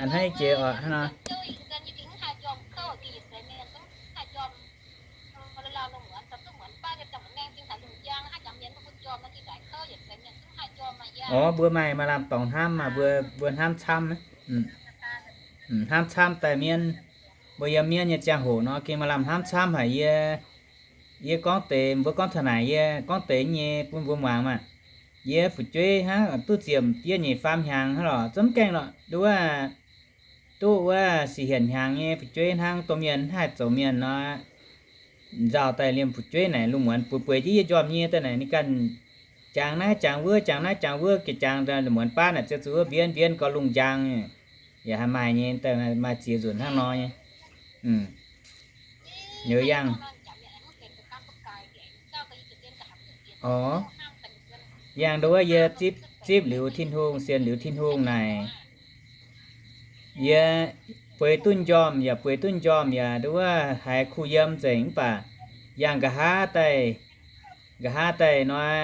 A'hneiv jiex oc hnangv nor. Orv, mbuo maaih maaih lamh dorngx hnamv maah, mbuo, mbuo hnamv camv, hnamv camv daaih mienv. Mbuo yiem mienv nyei ziangh hoc nor, gengh maaih lamh hnamv camv haic. Yie, yie gorngv deix, mbuo gorngv taux naaic, yie gorngv deix nyei bun mbuo muangx maah. Yie fu'jueiv hnangv duqv ziepc yietv nyeic faam hnyangx hnangv lorqc, zungv gaengh lorqc, nduov, duqv wuov sic hienc hnyangx nyei fu'jueiv hnangv, domh mienh mv haih zoux mienh nor, nzauh daaih liemh fu'jueiv naaic lungh muonz bueix bueix jienv yie njormh nyei daaih naaic, ninh ganh jangx naaiv jangx wuov, jangx naaiv jangx wuov, jangx lungh muonz baav naaic ziouc zuqc wuov mbienv mbienv gau lungh njang, yaac haih maaih nyei, maaih ziex nzunc hnangv nor nyei. Liuz yangh, orv, yangh nduov wuov yie zipv, zipv liuz Tin-Hungh, sienx liuz Tin-Hungh naaic, yie bueix duqv njormh yaac bueix duqv njormh yaac nduov wuov haiz kuh yiem nzengc mv baac yangh nqa'haav daaih, nqa'haav daaih nor,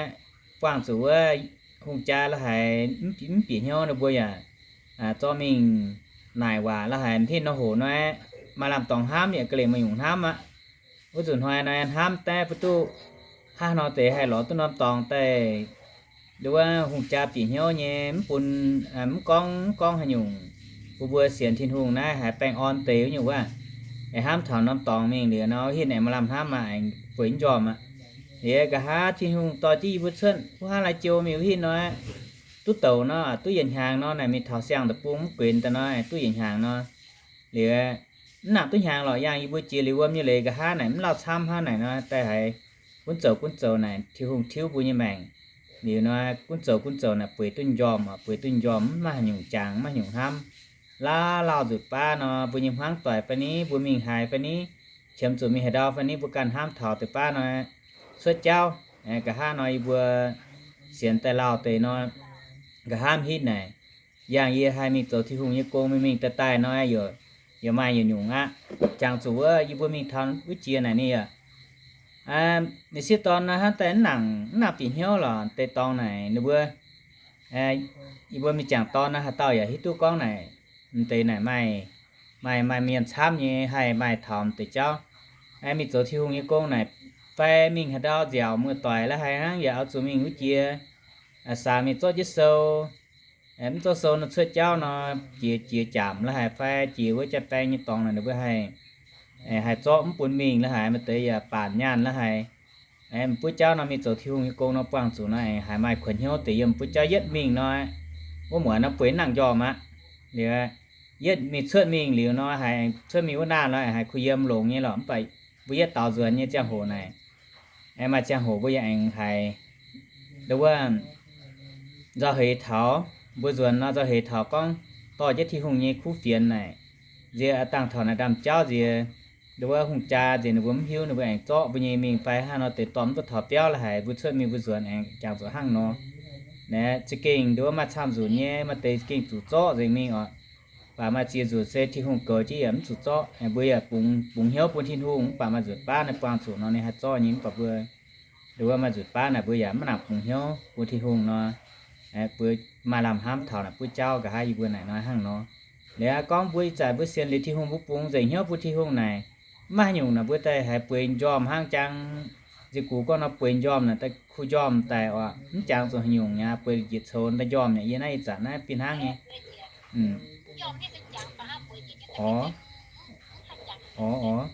buangh zuqc wuov hungh jaa la'haic mv bieqc hnyouv nor mbuo yaac zorqv mingh naaic waac la'haic mv hinv nor hoc nor, maaih lamh dorngx hnamv yaac ga'lengc maaih nyungc hnamv aqv. Wuov nzunc hnoi nor hnamv daaih mv duqv hnangv nor deix haih lorz duqv norm dorngx daaih, nduov wuov hungh jaa bieqc hnyouv nyei, mv bun, mv gorngv, mv gorngv haaix nyungc, bun mbuo sienx Tin-Hungh naaiv haiz baengh orn deix wuov nyungc wuov, aengx hnamv taux norm dorngx mingh liuz nor, hinv aengx maaih lamh hnamv maah, aengx bueix njormh aqv. Liuz nqa'haav Tin-Hungh dorh jienv yie mbuo cuotv wuov hnangv lai joux mingh wuov hinv nor, duqv douc nor, duqv yietc hnyangx nor, naaic mingh taux siang-deic-bung mv guenx daaih nor, duqv yietc hnyangx nor, liuz mv nangc duqv hnyangx lorqc, yangh yie mbuo jiex liuz wuom nyei leiz nqa'haav naaic mv lauh camv hnangv naaic nor, daaih haiz gunv zoux gunv zoux naaic Tin-Hungh tiuv mbuo nyei maengc. Liuz nor gunv zoux gunv zoux naaic bueix duqv njormh oc, bueix duqv njormh mv maaih haaix nyungc jangx, mv maaih haaix nyungc hnamv. Lauh lauh nzutc baav nor, mbuo nyei hmuangv doic fai ni, mbuo mingh haaix fai ni, qiemx zuqc mingh haaix ndau fai ni, mbuo ganh hnamv taux deix baav nor, cuotv jauv. Nqa'haav nor yie mbuo sienx daaih lauh deix nor, nqa'haav mv hitv naaic, yangh yie haih mingh zoux Tin-Hungh nyei gong mingh mingh daaih daaih nor, yaac maaih yietc nyungc aqv. Jangx zuqc wuov yie mbuo mingh taux wuov jiex naaic ninh yaac, ninh sieqv dorn nor hnangv daaih mv nangc, mv nangc bieqc hnyouv lorqc. Deix dorngx naaic ninh mbuo, yie mbuo mingh jangc dorn nor, haaix dauh yaac hiuv duqv gorngv naaic, m'deix naaic maaih, maaih, maaih mienh camv nyei, haih maaih taux m'deix jauv. Mingh zoux Tin-Hungh nyei gong naaic, fai mingh haaix ndau nziaauc muoz-doic la'haiz hnangv yaac oix zuqc mingh wuov jiex, saax mingh zorqv jienv sou, mv zorqv sou nor cuotv jauv nor, jiex, jiex jaamc la'haiz fai jiex wuov jaa-baeng nyei dorngx naaic ninh mbuo haih, haih zorqv mv bun mingh la'haiz, m'deix yaac baanc nyaanh la'haiz. M'buo jauv nor mingh zoux Tin-Hungh nyei gong nor buangh zuqc nor, haiz maaih kuonx hnyouv deix yiem m'buo jauv yietv mingh nor, wuov muonz nor bueix nangh njormh aqv. Liuz, yietv mingh cuotv mingh liuz nor, haiz cuotv mingh wuov naaiv nor, haiz kuh yiem longx nyei lorqc. Mv baac mbuo yietv daaux nzuonx nyei ziangh hoc naaic, maaih ziangh hoc mbuo yaac aengx haiz, nduov wuov, nzauh heix taux, mbuo nzuonx nor nzauh heix taux gorngv dorh jienv Tin-Hungh nyei kuv fienx naaic, nziex dangh taux naaic ndaamv-jauv nziex, nduov wuov hungh jaa nziex ninh mbuo mv hiuv, ninh mbuo aengx zorqv mbuo nyei mingh fai hnangv nor deix dorh mv duqv taux biauv la'haiz, mbuo cuotv mingh mbuo nzuonx aengx jangx zuqc hnangv nor. Naaiv za'gengh nduov wuov maaih camv nzunc nyei, maaih deix za'gengh zuqc zorqv nzengc mingh oc. Baac maaih ziex nzunc se Tin-Hungh goux jienv yaac mv zuqc zorqv. Bun yaac bungx, bungx hnyouv bun Tin-Hungh, mv baac maaih nzunc baav naaiv buangh zuqc nor ninh haih zorqv nyei, mv baac mbuo, nduov wuov maaih nzunc baav naaic mbuo yaac mv nangc bungx hnyouv bun Tin-Hungh nor, mbuo maaih lamh hnamv taux naaic buov jauv nqa'haav yie mbuo naaic nor hnangv nor. Liuz gorngv mbuo ih zanc mbuo sienx liuz Tin-Hungh, mbuo bungx nzengc hnyouv bun Tin-Hungh naaic, mv maaih haaix nyungc naaic mbuo daaih haiz bueix njormh hnangv jangx nziex gux gorngv nor bueix njormh naaic daaih kuh njormh daic oc. Mv jangx zuqc haaix nyungc aqv, bueix njiec coux daaih njormh yaac yie naaiv ih zanc naaiv fih hnangv nyei. Orv, orv,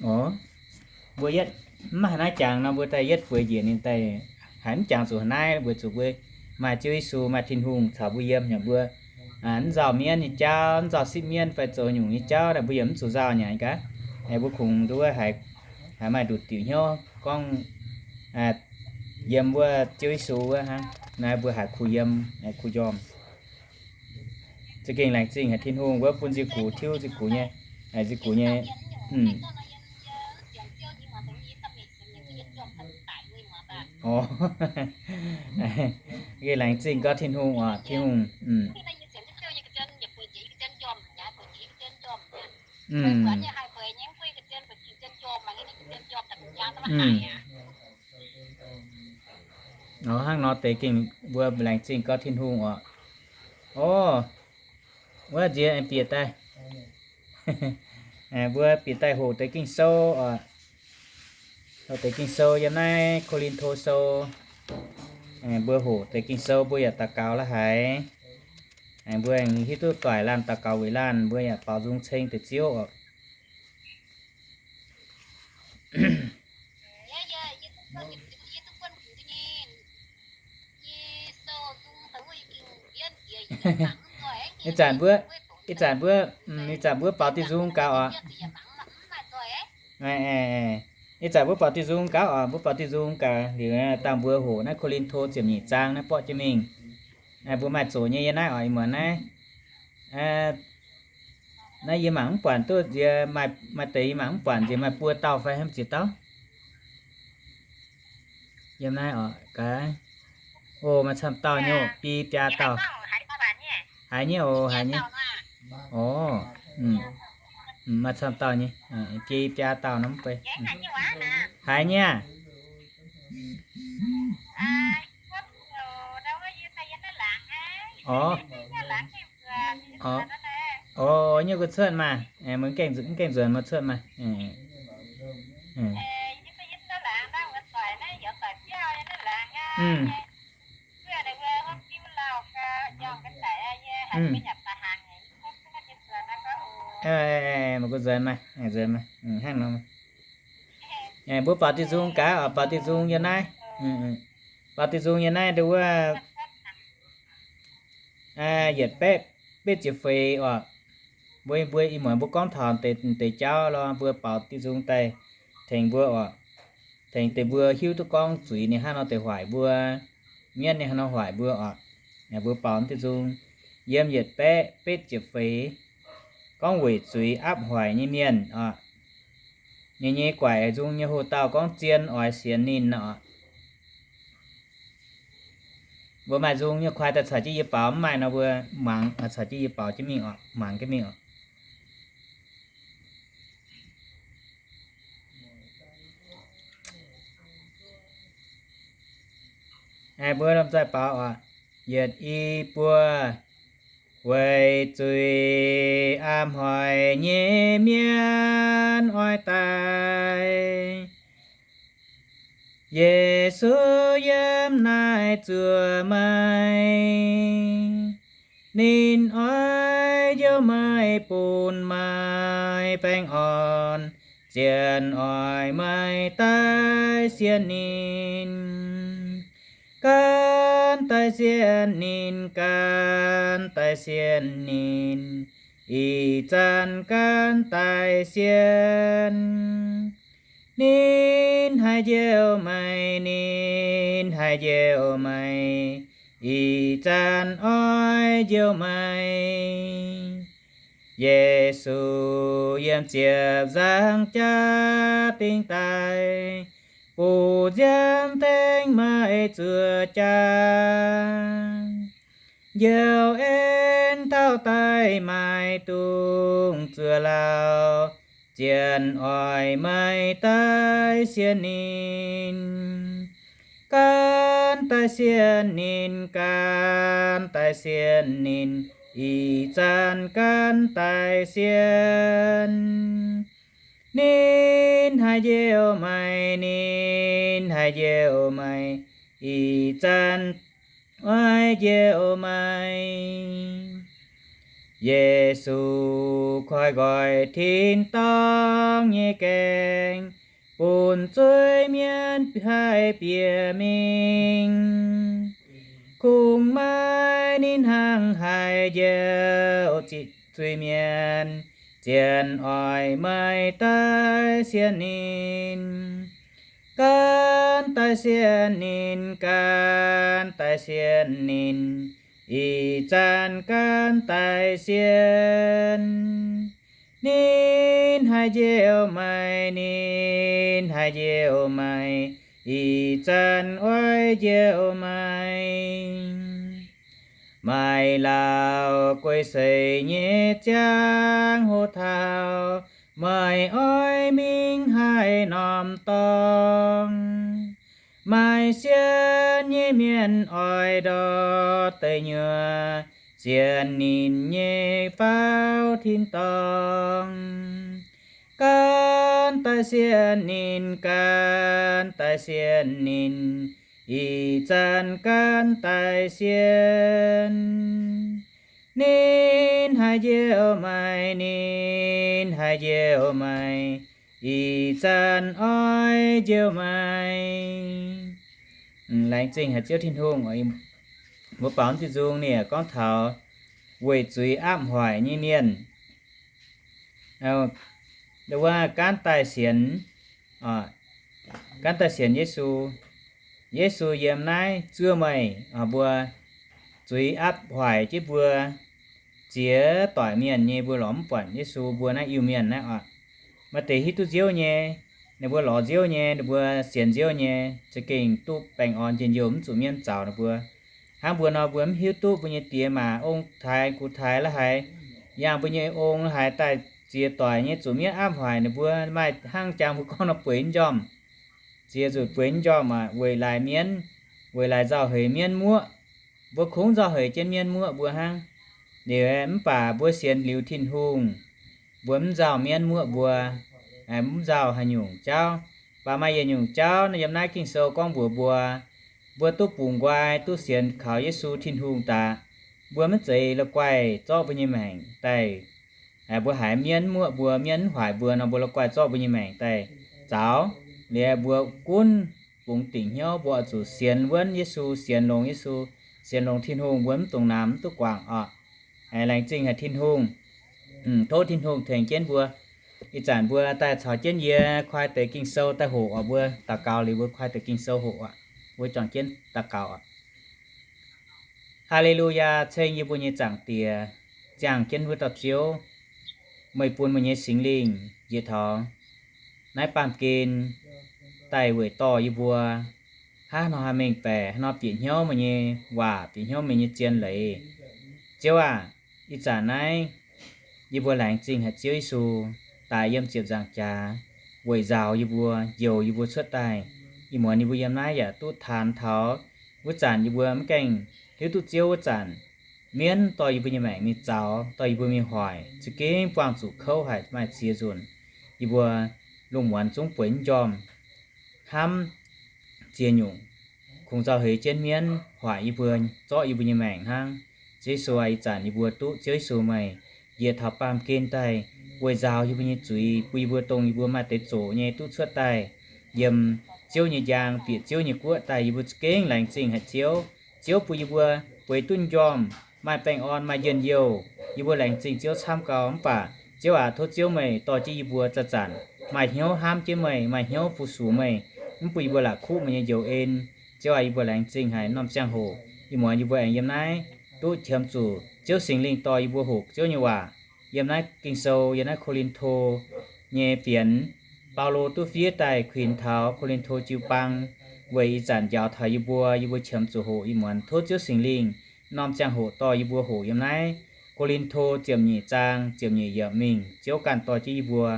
orv. Mbuo yietv mv maaih haaix naaiv jangx nor mbuo daaih yietv bueix njiec ninh daaih haiz mv jangx zuqc haaix naaiv, weic zuqc mbuo maaih Ziouv Yesu, maaih Tin-Hungh caux mbuo yiem nyei, mbuo mv nzauh mienv nyei jauv, mv nzauh sipv mienv fai zoux nyungc nyei jauv naaic mbuo yaac mv zuqc nzauh nyei gaax. Mbuo kungx nduov haiz, haiz maaih nduqc diuc hnyouv gorngv yiem wuov Ziouv Yesu wuov hnangv naaiv mbuo haiz kuh yiem, kuh njormh. Za'gengh laengz zingh haic Tin-Hungh wuov bun nziex gux tiuv nziex gux nyei, nziex gux nyei. Orv, gengh laengz zingh gaax Tin-Hungh oc, Tin-Hungh. Orv, hnangv nor deix gengh mbuo laengz zingh gaax Tin-Hungh oc. Orv, wuov nziex aengx bieqc daaih. Mbuo bieqc daaih hoqc deix Ging-Sou oc. Hoqc deix Ging-Sou yiem naaiv Ko^lin^to Sou. Mbuo hoqc deix Ging-Sou mbuo yaac daux gaux la'haic. Mbuo hiuv duqv doic laanh daux gaux weic laanh, mbuo yaac baaux nzung ceng deix Ziouv oc. Ih zanc mbuo, ih zanc mbuo, ih zanc mbuo baaux diuh nzung gaux oc. Ih zanc mbuo baaux diuh nzung gaux oc, mbuo baaux diuh nzung gaux liuz dangh mbuo hoqc naaiv Ko^lin^to ziepc nyeic zaang naaiv borqv jienv mingh. Mbuo maaih zoqc nyei yiem naaiv oc, ih muonz naaiv. Naaiv yie mangc mv buatc duqv nziex, maaih deix yie mangc mv buatc nziex maaih buo dauh fai hnangv ziex dauh. Yiem naaiv oc, gaax. O, maaih camv dauh nyei, biei biaa dauh. Haiz nyei oc, haiz nyei. O, maaih camv dauh nyei, biei biaa dauh nor mv bei. Haiz nyei aqv. O, o, nyei gu'cuotv maah, mv gaengh nzuonx maah, cuotv maah. Mbuo baaux diuh nzung gaax oc, baaux diuh nzung yiem naaiv. Baaux diuh nzung yiem naaiv nduov wuov yietc baeqv betv ziepc feix oc. Mbuo, mbuo ih muonz mbuo gorngv taux deix jauv lorqc, mbuo baaux diuh nzung daaih tengx mbuo oc, tengx deix mbuo hiuv duqv gorngv zuiz ninh hnangv nor deix hoic mbuo, mienv ninh hnangv nor hoic mbuo oc. Mbuo baaux diuh nzung yiem yietc baeqv betv ziepc feix, gorngv weic zuiz aapv hoic nyei mienh oc. Ninh nyei guaaic nzung nyei hoc-dauh gorngv zien oix sienx ninh oc. Mbuo maaih nzung nyei kuaaiv daaih caux jienv yie baaux, mv maaih nor mbuo mangc, caux jienv yie baaux jienv mingh oc, mangc jienv mingh oc. Mbuo lomh nzoih baaux oc. Yietc, i, buo. Weic zuiz aapv hoic nyei mienh oix daaih, Yesu yiem naaiv zuoqc meih. Ninh oix njoux meih, bun meih baengh orn, zien oix meih daaih sienx ninh. Gan daaih sienx ninh, gan daaih sienx ninh, ih zanc gan daaih sienx. Ninh haih njoux meih, ninh haih njoux meih, ih zanc oix njoux meih. Yesu yiem ziepc nzaangc jaax dingh daaih, butv nziaamv tengx meih zuoqc jaax. Njoux en taux daaih maaih dungz zuoqc lauh, zien oix meih daaih sienx ninh. Gan daaih sienx ninh, gan daaih sienx ninh, ih zanc gan daaih sienx. Ninh haih njoux meih, ninh haih njoux meih, ih zanc oix njoux meih. Yesu koi nqoi tin-dorngh nyei gaengh, bun zuiz-mienh haih bieqc mingh. Kungx maaih ninh hnangv haih njoux zuiz-mienh, zien oix meih daaih sienx ninh. Gan daaih sienx ninh, gan daaih sienx ninh, ih zanc gan daaih sienx. Ninh haih njoux meih, ninh haih njoux meih, ih zanc oix njoux meih. Maaih lauh guei seix nyei ziangh hoc taux, meih oix mingh haaix norm dorngx? Maaih sienx nyei mienh oix ndortv deic nyuoqc, sienx ninh nyei faaux tin-dorngh. Gan daaih sienx ninh, gan daaih sienx ninh, ih zanc gan daaih sienx. Ninh haih njoux meih, ninh haih njoux meih, ih zanc oix njoux meih. Laengz zingh haic Ziouv Tin-Hungh. Mbuo baaux mv diuh nzung ninh gorngv taux weic zuiz aapv hoic nyei mienh, wuov, gaanv daaih sienx, gaanv daaih sienx Yesu. Yesu yiem naaiv zuov meih. Mbuo zuiz aapv hoic jienv mbuo ziex doic mienh nyei, mbuo lorz mv buatc Yesu, mbuo naaiv Iu-Mienh naaiv oc. Maaih deix hiuv duqv nziouv nyei, ninh mbuo lorz nziouv nyei, ninh mbuo sienx nziouv nyei, za'gengh duqv baengh orn njien-youh, mv zuqc mienv zaux ninh mbuo. Hnangv mbuo nor, mbuo mv hiuv duqv mbuo nyei diex maac ong-taaix gux-taaix la'haaix, yangh mbuo nyei ong la'haaix daaih ziex doic nyei zuqc mienv aapv hoic ninh mbuo, maaih hnangv jangx mbuo gorngv nor bueix njormh. Ziex zuqc bueix njormh aqv, weic laaix mienv, weic laaix nzauh heix mienv muoqv. Mbuo kungx nzauh heix jienv mienv muoqv mbuo hnangv. Liuz mv baac mbuo sienx liuz Tin-Hungh, mbuo mv nzauh mienv muoqv mbuo, mv nzauh haaix nyungc jauv. Mv baac maaih yietc nyungc jauv nor, yiem naaiv Ging-Sou gorngv mbuox mbuo, mbuo duqv bungx nqoi, duqv sienx kaux Yesu Tin-Hungh daaih, mbuo maiv zeiz la'guaih zorqv mbuo nyei maengc daaih. Mbuo haiz mienv muoqv mbuo, mienv mv hoic mbuo nor, mbuo la'guaih zorqv mbuo nyei maengc daaih zaux. Liuz mbuo gunv bungx dingc hnyouv, mbuo oix zuqc sienx wuonv Yesu, sienx longx Yesu, sienx longx Tin-Hungh, mbuo mv dungx namx, mv duqv guangc oc. Laengz zingh haic Tin-Hungh. Tov Tin-Hungh tengx jienv mbuo. Ih zanc mbuo daaih caux jienv yie koi deix Ging-Sou daaih hoqc oc. Mbuo daux gaux liuz mbuo koi deix Ging-Sou hoqc oc. Mbuo juangc jienv daux gaux oc. Haa^le^lu^yaa, ceng yie mbuo nyei Zaangc Diex, ziangh jienv wuov dauh Ziouv, meih bun meih nyei Singx Lingh njiec taux naaiv baamh gen daaih weic dorh yie mbuo hnangv nor haih mengh baeqc, hnangv nor bieqc hnyouv meih nyei waac, bieqc hnyouv meih nyei zien leiz. Ziouv aac, ih zanc naaiv yie mbuo laengz zingh haic Ziouv Yesu, daaih yiem ziepc nzaangc jaax weic nzaaux yie mbuo, njoux yie mbuo cuotv daaih. Ih muonz yie mbuo yiem naaiv yaac duqv taanx taux wuov zanc yie mbuo mv gaengh hiuv duqv Ziouv wuov zanc, mienv dorh yie mbuo nyei maengc mingh zaux, dorh yie mbuo mingh hoic, za'gengh buangh zuqc kouv haic, maaih ziex nzunc yie mbuo lungh muonz zungv bueix mv njormh, hnamv ziex nyungc, kungx nzauh heix jienv mienv hoic yie mbuo, zorqv yie mbuo nyei maengc hnangv. Ziouv Yesu aac, ih zanc yie mbuo duqv Ziouv Yesu meih njiec taux baamh gen daaih weic nzaaux yie mbuo nyei zuiz, bun yie mbuo dongh yie mbuo maaih deix zoqc nyei duqv cuotv daaih yiem Ziouv nyei njang, bieqc Ziouv nyei guoqv daaih. Yie mbuo za'gengh laengz zingh haic Ziouv. Ziouv bun yie mbuo bueix duqv njormh, maaih baengh orn, maaih njien-youh. Yie mbuo laengz zingh Ziouv camv gau. Mv baac Ziouv aac, tov Ziouv meih dorh jienv yie mbuo zanc-zanc maaih hnyouv hnamv jienv meih, maaih hnyouv fu-sux meih, mv bun yie mbuo la'kuqv meih nyei njoux en. Ziouv aac, yie mbuo laengz zingh haic norm ziangh hoc ih muonz yie mbuo aengx yiem naaiv duqv qiemx zuqc Ziouv Singx Lingh dorh yie mbuo hoqc Ziouv nyei waac. Yiem naaiv Ging-Sou, yiem naaiv Ko^lin^to nyei fienx, Baulo duqv fiev daaih kuinx taux Ko^lin^to jiu-baang, weic ih zanc njaaux taux yie mbuo, yie mbuo qiemx zuqc hoqc ih muonz. Tov Ziouv Singx Lingh norm ziangh hoc dorh yie mbuo hoqc yiem naaiv Ko^lin^to ziepc nyeic zaang ziepc nyeic yiemc mingh. Ziouv ganh dorh jienv yie mbuo,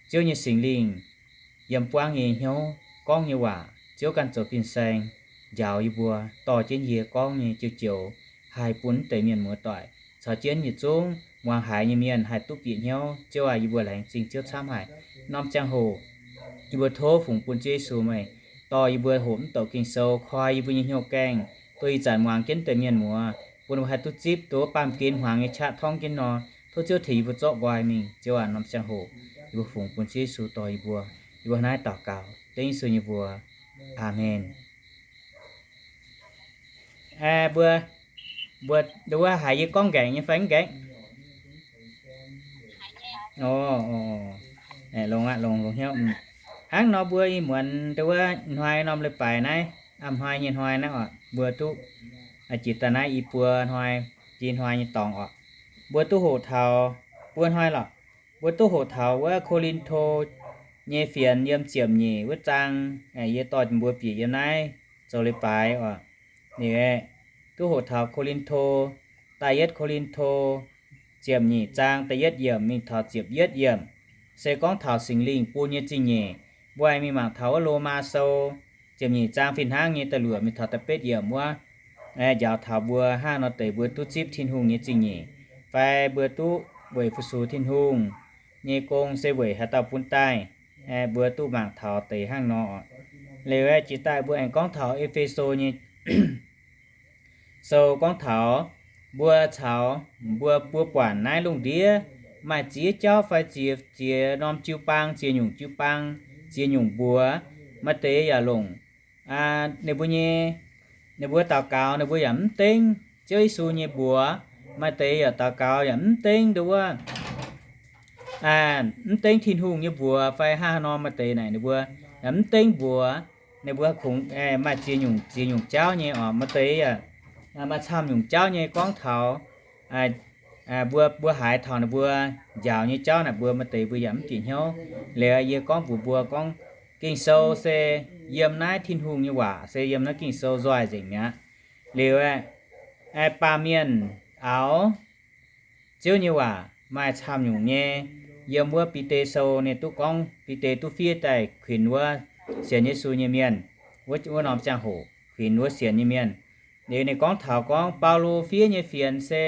Ziouv nyei Singx Lingh yiem buangv nyei hnyouv gorngv nyei waac, Ziouv ganh zoux fin-saeng njaaux yie mbuo, dorh jienv yie gorngv nyei joux-joux haih bun deix mienh muoz-doic caux jienv yietc zungv muangx haiz nyei mienh haih duqv bieqc hnyouv. Ziouv aac, yie mbuo laengz zingh Ziouv camv haic. Norm ziangh hoc yie mbuo tov fungx bun Ziouv Yesu meih dorh yie mbuo hoqc mv douc Ging-Sou, koi yie mbuo nyei hnyouv gaengh, duqv ih zanc muangx jienv deix mienh muoz, bun mbuo haih duqv zipv duqv baamh gen hmuangx nyei qaqv torngv jienv nor. Tov Ziouv tengx yie mbuo zorqv nqoi mingh. Ziouv aac, norm ziangh hoc yie mbuo fungx bun Ziouv Yesu dorh yie mbuo. Yie mbuo naaiv daux gaux dengv Yesu nyei mbuox. Aamen. Mbuo, mbuo, nduov haiz yie gorngv nqaengc nyei fai mv nqaengc? Longx aqv, longx, longx hnyouv. Hnangv nor mbuo ih muonz nduov hnoi norm leiz-baaix naaiv, a'hnoi nyei hnoi naaiv oc, mbuo duqv jiex daaih naaiv i buo hnoi, jiex hnoi nyei dorngx oc. Mbuo duqv hoqc taux, buo hnoi lorqc, mbuo duqv hoqc taux wuov Ko^lin^to nyei fienx yiem ziepc nyeic wuov zaang, yie dorh mbuo bieqc yiem naaiv zoux leiz-baaix oc. Ninh duqv hoqc taux Ko^lin^to, da'yietv Ko^lin^to, ziepc nyeic zaang da'yietv yiemc mingh taux ziepc yietv yiemc, se gorngv taux Singx Lingh bun nyei zingh nyeic. Mbuo aengx mingh mangc taux wuov Lomaa Sou ziepc nyeic zaang fih hnangv nyei da'luoqc mingh taux da'betv yiemc wuov. njaaux taux mbuo hnangv nor deix mbuo duqv zipv Tin-Hungh nyei zingh nyeic, fai mbuo duqv weic fu-sux Tin-Hungh nyei gong se weic haaix dauh bun daaih, mbuo duqv mangc taux deix hnangv nor. Liuz jiex daaih mbuo aengx gorngv taux E^fe^so nyei sou gorngv taux mbuo caux mbuo, mbuo buatc naaiv lungh ndiev maaih ziex jauv fai ziex, ziex norm jiu-baang, ziex nyungc jiu-baang, ziex nyungc mbuox, maaih deix yaac longc ninh mbuo nyei, ninh mbuo daux gaux ninh mbuo yaac mv dengv Ziouv Yesu nyei mbuox, maaih deix yaac daux gaux yaac mv dengv nduov wuov, mv dengv Tin-Hungh nyei mbuox fai hnangv haaix nor, maaih deix naaic ninh mbuo yaac mv dengv mbuox. Ninh mbuo kungx maaih ziex nyungc, ziex nyungc jauv nyei oc. Maaih deix yaac maaih camv nyungc jauv nyei gorngv taux mbuo, mbuo haiz taux ninh mbuo njaaux nyei jauv naaic mbuo maaih deix mbuo yaac mv bieqc hnyouv. Liuz yie gorngv mbuox mbuo gorngv Ging-Sou se yiem naaiv Tin-Hungh nyei waac se yiem naaiv Ging-Sou nzoih nzengc mi'aqv. Liuz aeqv, baamh mienh aaux Ziouv nyei waac maaih camv nyungc nyei. Yiem wuov Bide Sou ninh duqv gorngv, Bide duqv fiev daaih kuinx wuov sienx Yesu nyei mienh, wuov, wuov norm ziangh hoc kuinx wuov sienx nyei mienh. Liuz ninh gorngv taux gorngv Baulo fiev nyei fienx se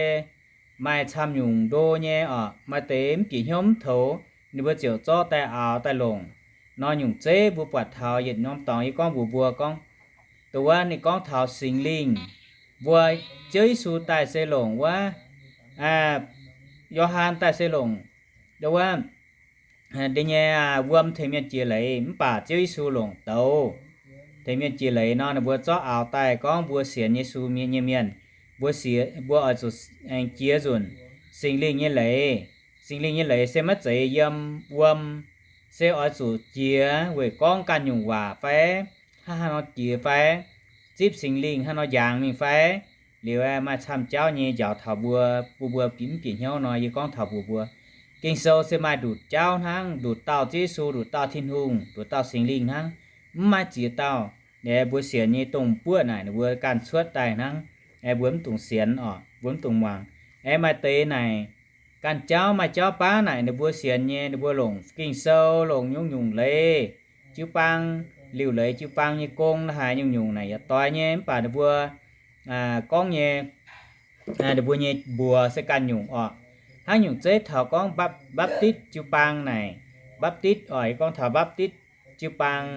maaih camv nyungc ndo nyei oc. Maaih deix mv bieqc hnyouv mv toux, ninh mbuo ziouc zorqv daaih aaux daaih longc. Nor nyungc zeiv mbuo buatc taux yietc norm dorngx yie gorngv mbuox mbuo gorngv, dongh wuov ninh gorngv taux Singx Lingh. Mbuo, Ziouv Yesu daaih se longc wuov, Yo^han daaih se longc, dongh wuov, da'nyeic wuom tengx mienh jiex leiz, mv baac Ziouv Yesu longc douz tengx mienh jiex leiz nor, ninh mbuo zorqv aaux daaih gorngv mbuo sienx Yesu nyei mienh, mbuo, mbuo oix zuqc aengx jiex nzunc Singx Lingh nyei leiz. Singx Lingh nyei leiz se maiv zeiz yiem wuom, se oix zuqc jiex weic gorngv ganh nyungc waac fai hnangv haaix nor jiex fai zipv Singx Lingh hnangv nor njangx mingh fai. Liuz maaih camv jauv nyei njaaux taux mbuo, bun mbuo bieqc, mv bieqc hnyouv nor, yie gorngv taux mbuox mbuo, Ging-Sou se maaih nduqc jauv hnangv, nduqc dauh Ziouv Yesu, nduqc dauh Tin-Hungh, nduqc dauh Singx Lingh hnangv. Mv maaih ziex dauh. Aeqv, mbuo sienx nyei dongh buoqv naaic ninh mbuo ganh cuotv daaih hnangv. Aeqv, mbuo mv dungx sienx oc, mbuo mv dungx muangx. Aeqv, maaih deix naaic ganh jauv maaih jauv baav naaic ninh mbuo sienx nyei, ninh mbuo longc Ging-Sou, longc nyungc-nyungc leiz, jiu-baang, liuc leiz jiu-baang nyei gong la'haaix nyungc-nyungc naaic yaac doix nyei, mv baac ninh mbuo gorngv nyei, ninh mbuo nyei mbuox se ganh nyungc oc. Hnangv nyungc zeiv taux gorngv Bapc, Baptist jiu-baang naaic, Baptist oc, gorngv taux Baptist jiu-baang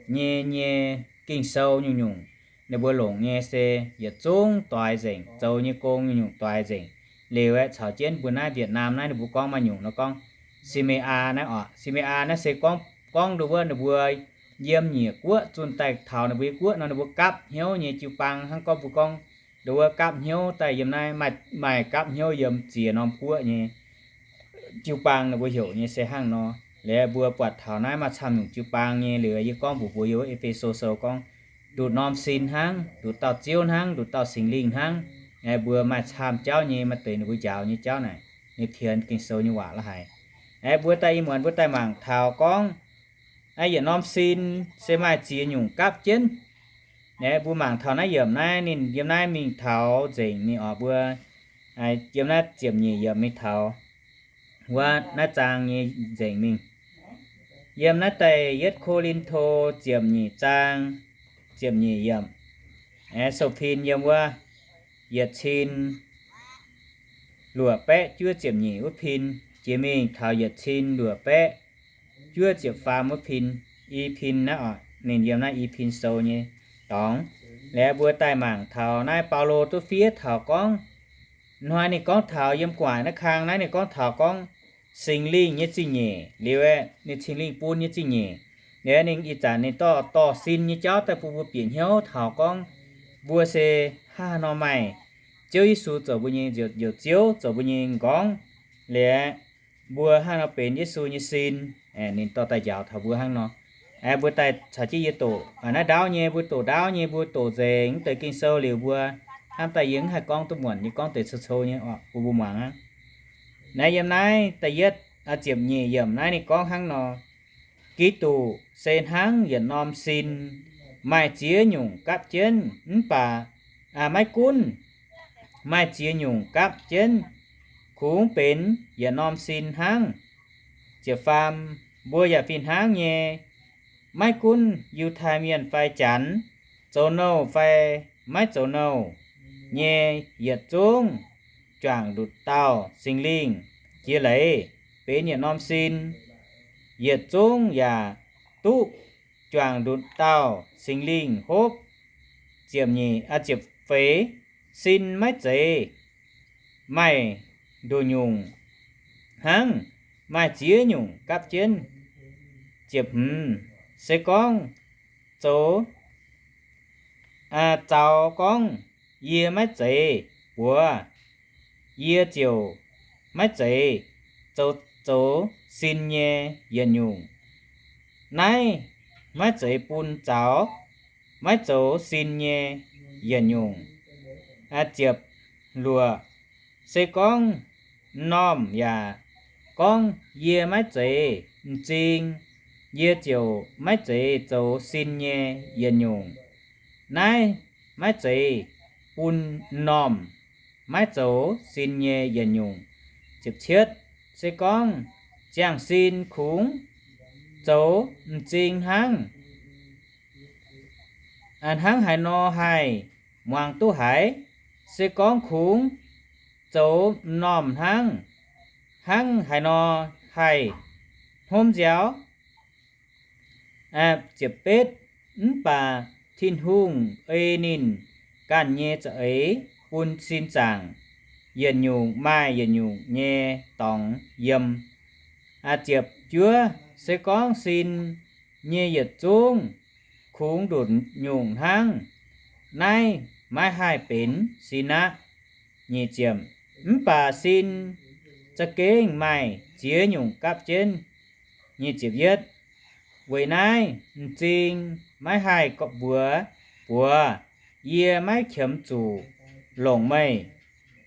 nyei, nyei Ging-Sou nyungc-nyungc, ninh mbuo longc nyei se yietc zungv doix nzengc, zoux nyei gong nyungc-nyungc doix nzengc. Liuz aeqv, caux jienv mbuo naaiv Việt Nam naaiv ninh mbuo gorngv maaih nyungc nor gorngv Simei Aa naaiv oc. Simei Aa naaiv se gorngv, gorngv nduov wuov ninh mbuo yiem nyiec guoqv zunh daaih taux ninh mbuo nyei guoqv nor, ninh mbuo gapv hnyouv nyei jiu-baang hnangv gorngv mbuo gorngv nduov wuov gapv hnyouv daaih yiem naaiv maaih, maaih gapv hnyouv yiem ziex norm guoqv nyei jiu-baang ninh mbuo heuc nyei se hnangv nor. Liuz mbuo buatc taux naaiv maaih camv nyungc jiu-baang nyei. Liuz yie gorngv mbuox mbuo yiem wuov E^fe^so Sou gorngv, nduqc norm sin hnangv, nduqc dauh Ziouv hnangv, nduqc dauh Singx Lingh hnangv. Aeqv, mbuo maaih camv jauv nyei, maaih deix ninh mbuo njaaux nyei jauv naaic, ninh pienx Ging-Sou nyei waac la'haaix. Aeqv, mbuo daaih ih muonz mbuo daaih mangc taux gorngv, aeqv, yietc norm sin se maaih ziex nyungc gapv jienv. Aeqv, mbuo mangc taux naaiv yiemc naaiv ninh yiem naaiv mingh taux nzengc mingh oc mbuo, yiem naaiv ziepc nyeic yiemc mingh taux wuov naaiv zaang nyei nzengc mingh. Yiem naaiv daaih yietv Ko^lin^to ziepc nyeic zaang ziepc nyeic yiemc. Aeqv, sou-pin yiem wuov yietc cin luoqc baeqv juov ziepc nyeic wuov pin jiex mingh taux yietc cin luoqc baeqv juov ziepc faam wuov pin, i pin naaiv oc, ninh yiem naaiv i pin sou nyei dorngx. Liuz mbuo daaih mangc taux naaiv Baulo duqv fiev taux gorngv, hnoi ninh gorngv taux yiem gu'nguaaic naaiv kang naaiv ninh gorngv taux gorngv Singx Lingh nyei zingh nyeic liuz aeqv, ninh Singx Lingh bun nyei zingh nyeic. Liuz ninh ih zanc ninh dorh dorh sin nyei jauv daaih bun mbuo bieqc hnyouv taux gorngv mbuo se hnangv haaix nor maaih Ziouv Yesu zoux mbuo nyei Njoux Ziouv, zoux mbuo nyei m'nqorngv. Liuz mbuo hnangv haaix nor benx Yesu nyei sin, ninh dorh daaih njaaux taux mbuo hnangv nor. Mbuo daaih caux jienv yie doqc naaiv ndaauv nyei, mbuo doqc ndaauv nyei, mbuo doqc nzengc mv deix Ging-Sou liuz mbuo hnamv daaih yie mv haih gorngv duqv muonc, yie gorngv deix cou-cou nyei oc, bun mbuo muangx aqv. Naaiv yiem naaiv da'yietv ziepc nyeic yiemc naaiv ninh gorngv hnangv nor, Giduc se hnangv yietc norm sin, maaih ziex nyungc gapv jienv, mv baac maiv gunv maaih ziex nyungc gapv jienv, kungx benx yietc norm sin hnangv. Ziepc faam, mbuo yaac fih hnangv nyei, maiv gunv Yiutai Mienh fai Janx, zoux nouh fai maiv zoux nouh, nyei yietc zungv juangc ndutc dauh Singx Lingh jiex leiz benx yietc norm sin, yietc zungv yaac duqv juangc ndutc dauh Singx Lingh hopv. Ziepc nyeic, ziepc feix, sin maiv zeiz maaih nduqc nyungc hnangv, maaih ziex nyungc gapv jienv. Ziepc hmz, se gorngv zoux, zaux gorngv yie maiv zeiz buoz, yie ziouc maiv zeiz zoux, zoux sin nyei yietc nyungc. Naaiv maiv zeiz bun zaux maiv zoux sin nyei yietc nyungc. Ziepc luoqc, se gorngv m'normh yaac gorngv yie maiv zeiz m'zing, yie ziouc maiv zeiz zoux sin nyei yietc nyungc. Naaiv maiv zeiz bun m'normh maiv zoux sin nyei yietc nyungc. Ziepc cietv, se gorngv ziangh sin kungx zoux m'zing hnangv, hnangv haaix nor haih muangx duqv haiz? Se gorngv kungx zoux m'normh hnangv, hnangv haaix nor haih hnomv nziaaux? Ziepc betv, mv baac Tin-Hungh ei ninh ganh nyei za'eix bun sin zaangc yietc nyungc maaih yietc nyungc nyei dorngx yiem. Ziepc juov, se gorngv sin nyei yietc zungv kungx nduqc nyungc hnangv, naaiv maiv haih benx sin aqv. Nyic ziepc, mv baac sin za'gengh maaih ziex nyungc gapv jienv. Nyic ziepc yietv, weic naaiv m'zing maiv haih mbuox buoz, yie maiv qiemx zuqc longc meih.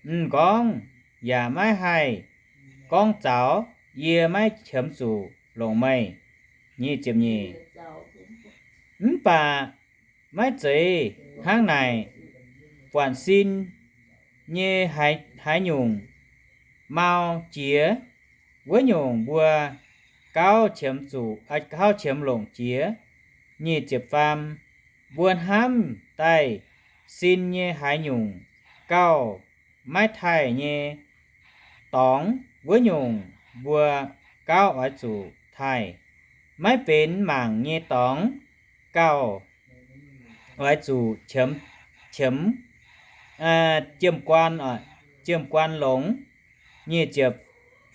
M'nqorngv yaac maiv haih gorngv zaux, yie maiv qiemx zuqc longc meih. Nyic ziepc nyeic, mv baac maiv zeiz hnangv naaic. Buatc sin nyei haaix nyungc mau jiex, wuov nyungc mbuo gauh qiemx zuqc, gauh qiemx longc jiex. Nyic ziepc faam, mbuo hnamv daaih sin nyei haaix nyungc gauh maiv taaih nyei dorngx, wuov nyungc mbuo gauh oix zuqc taaih. Maiv benx mangc nyei dorngx gauh oix zuqc qiemx, qiemx, jiem guan, jiem guan longx. Nyic ziepc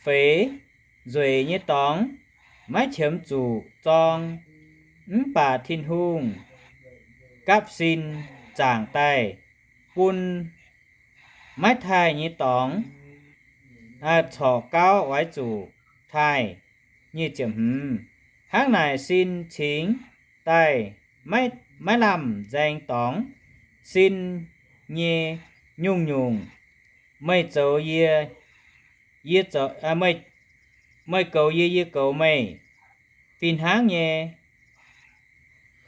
feix, nzueic nyei dorngx maiv qiemx zuqc zorng, mv baac Tin-Hungh gapv sin zaangc daaih bun maiv taaih nyei dorngx corc gauh oix zuqc taaih. Nyic ziepc hmz, hnangv naaic sin cingx daaih maiv lamh nzaeng dorngx. Sin nyei nyungc-nyungc, meih zoux yie, yie zoux, meih goux yie, yie goux meih, fih hnangv nyei.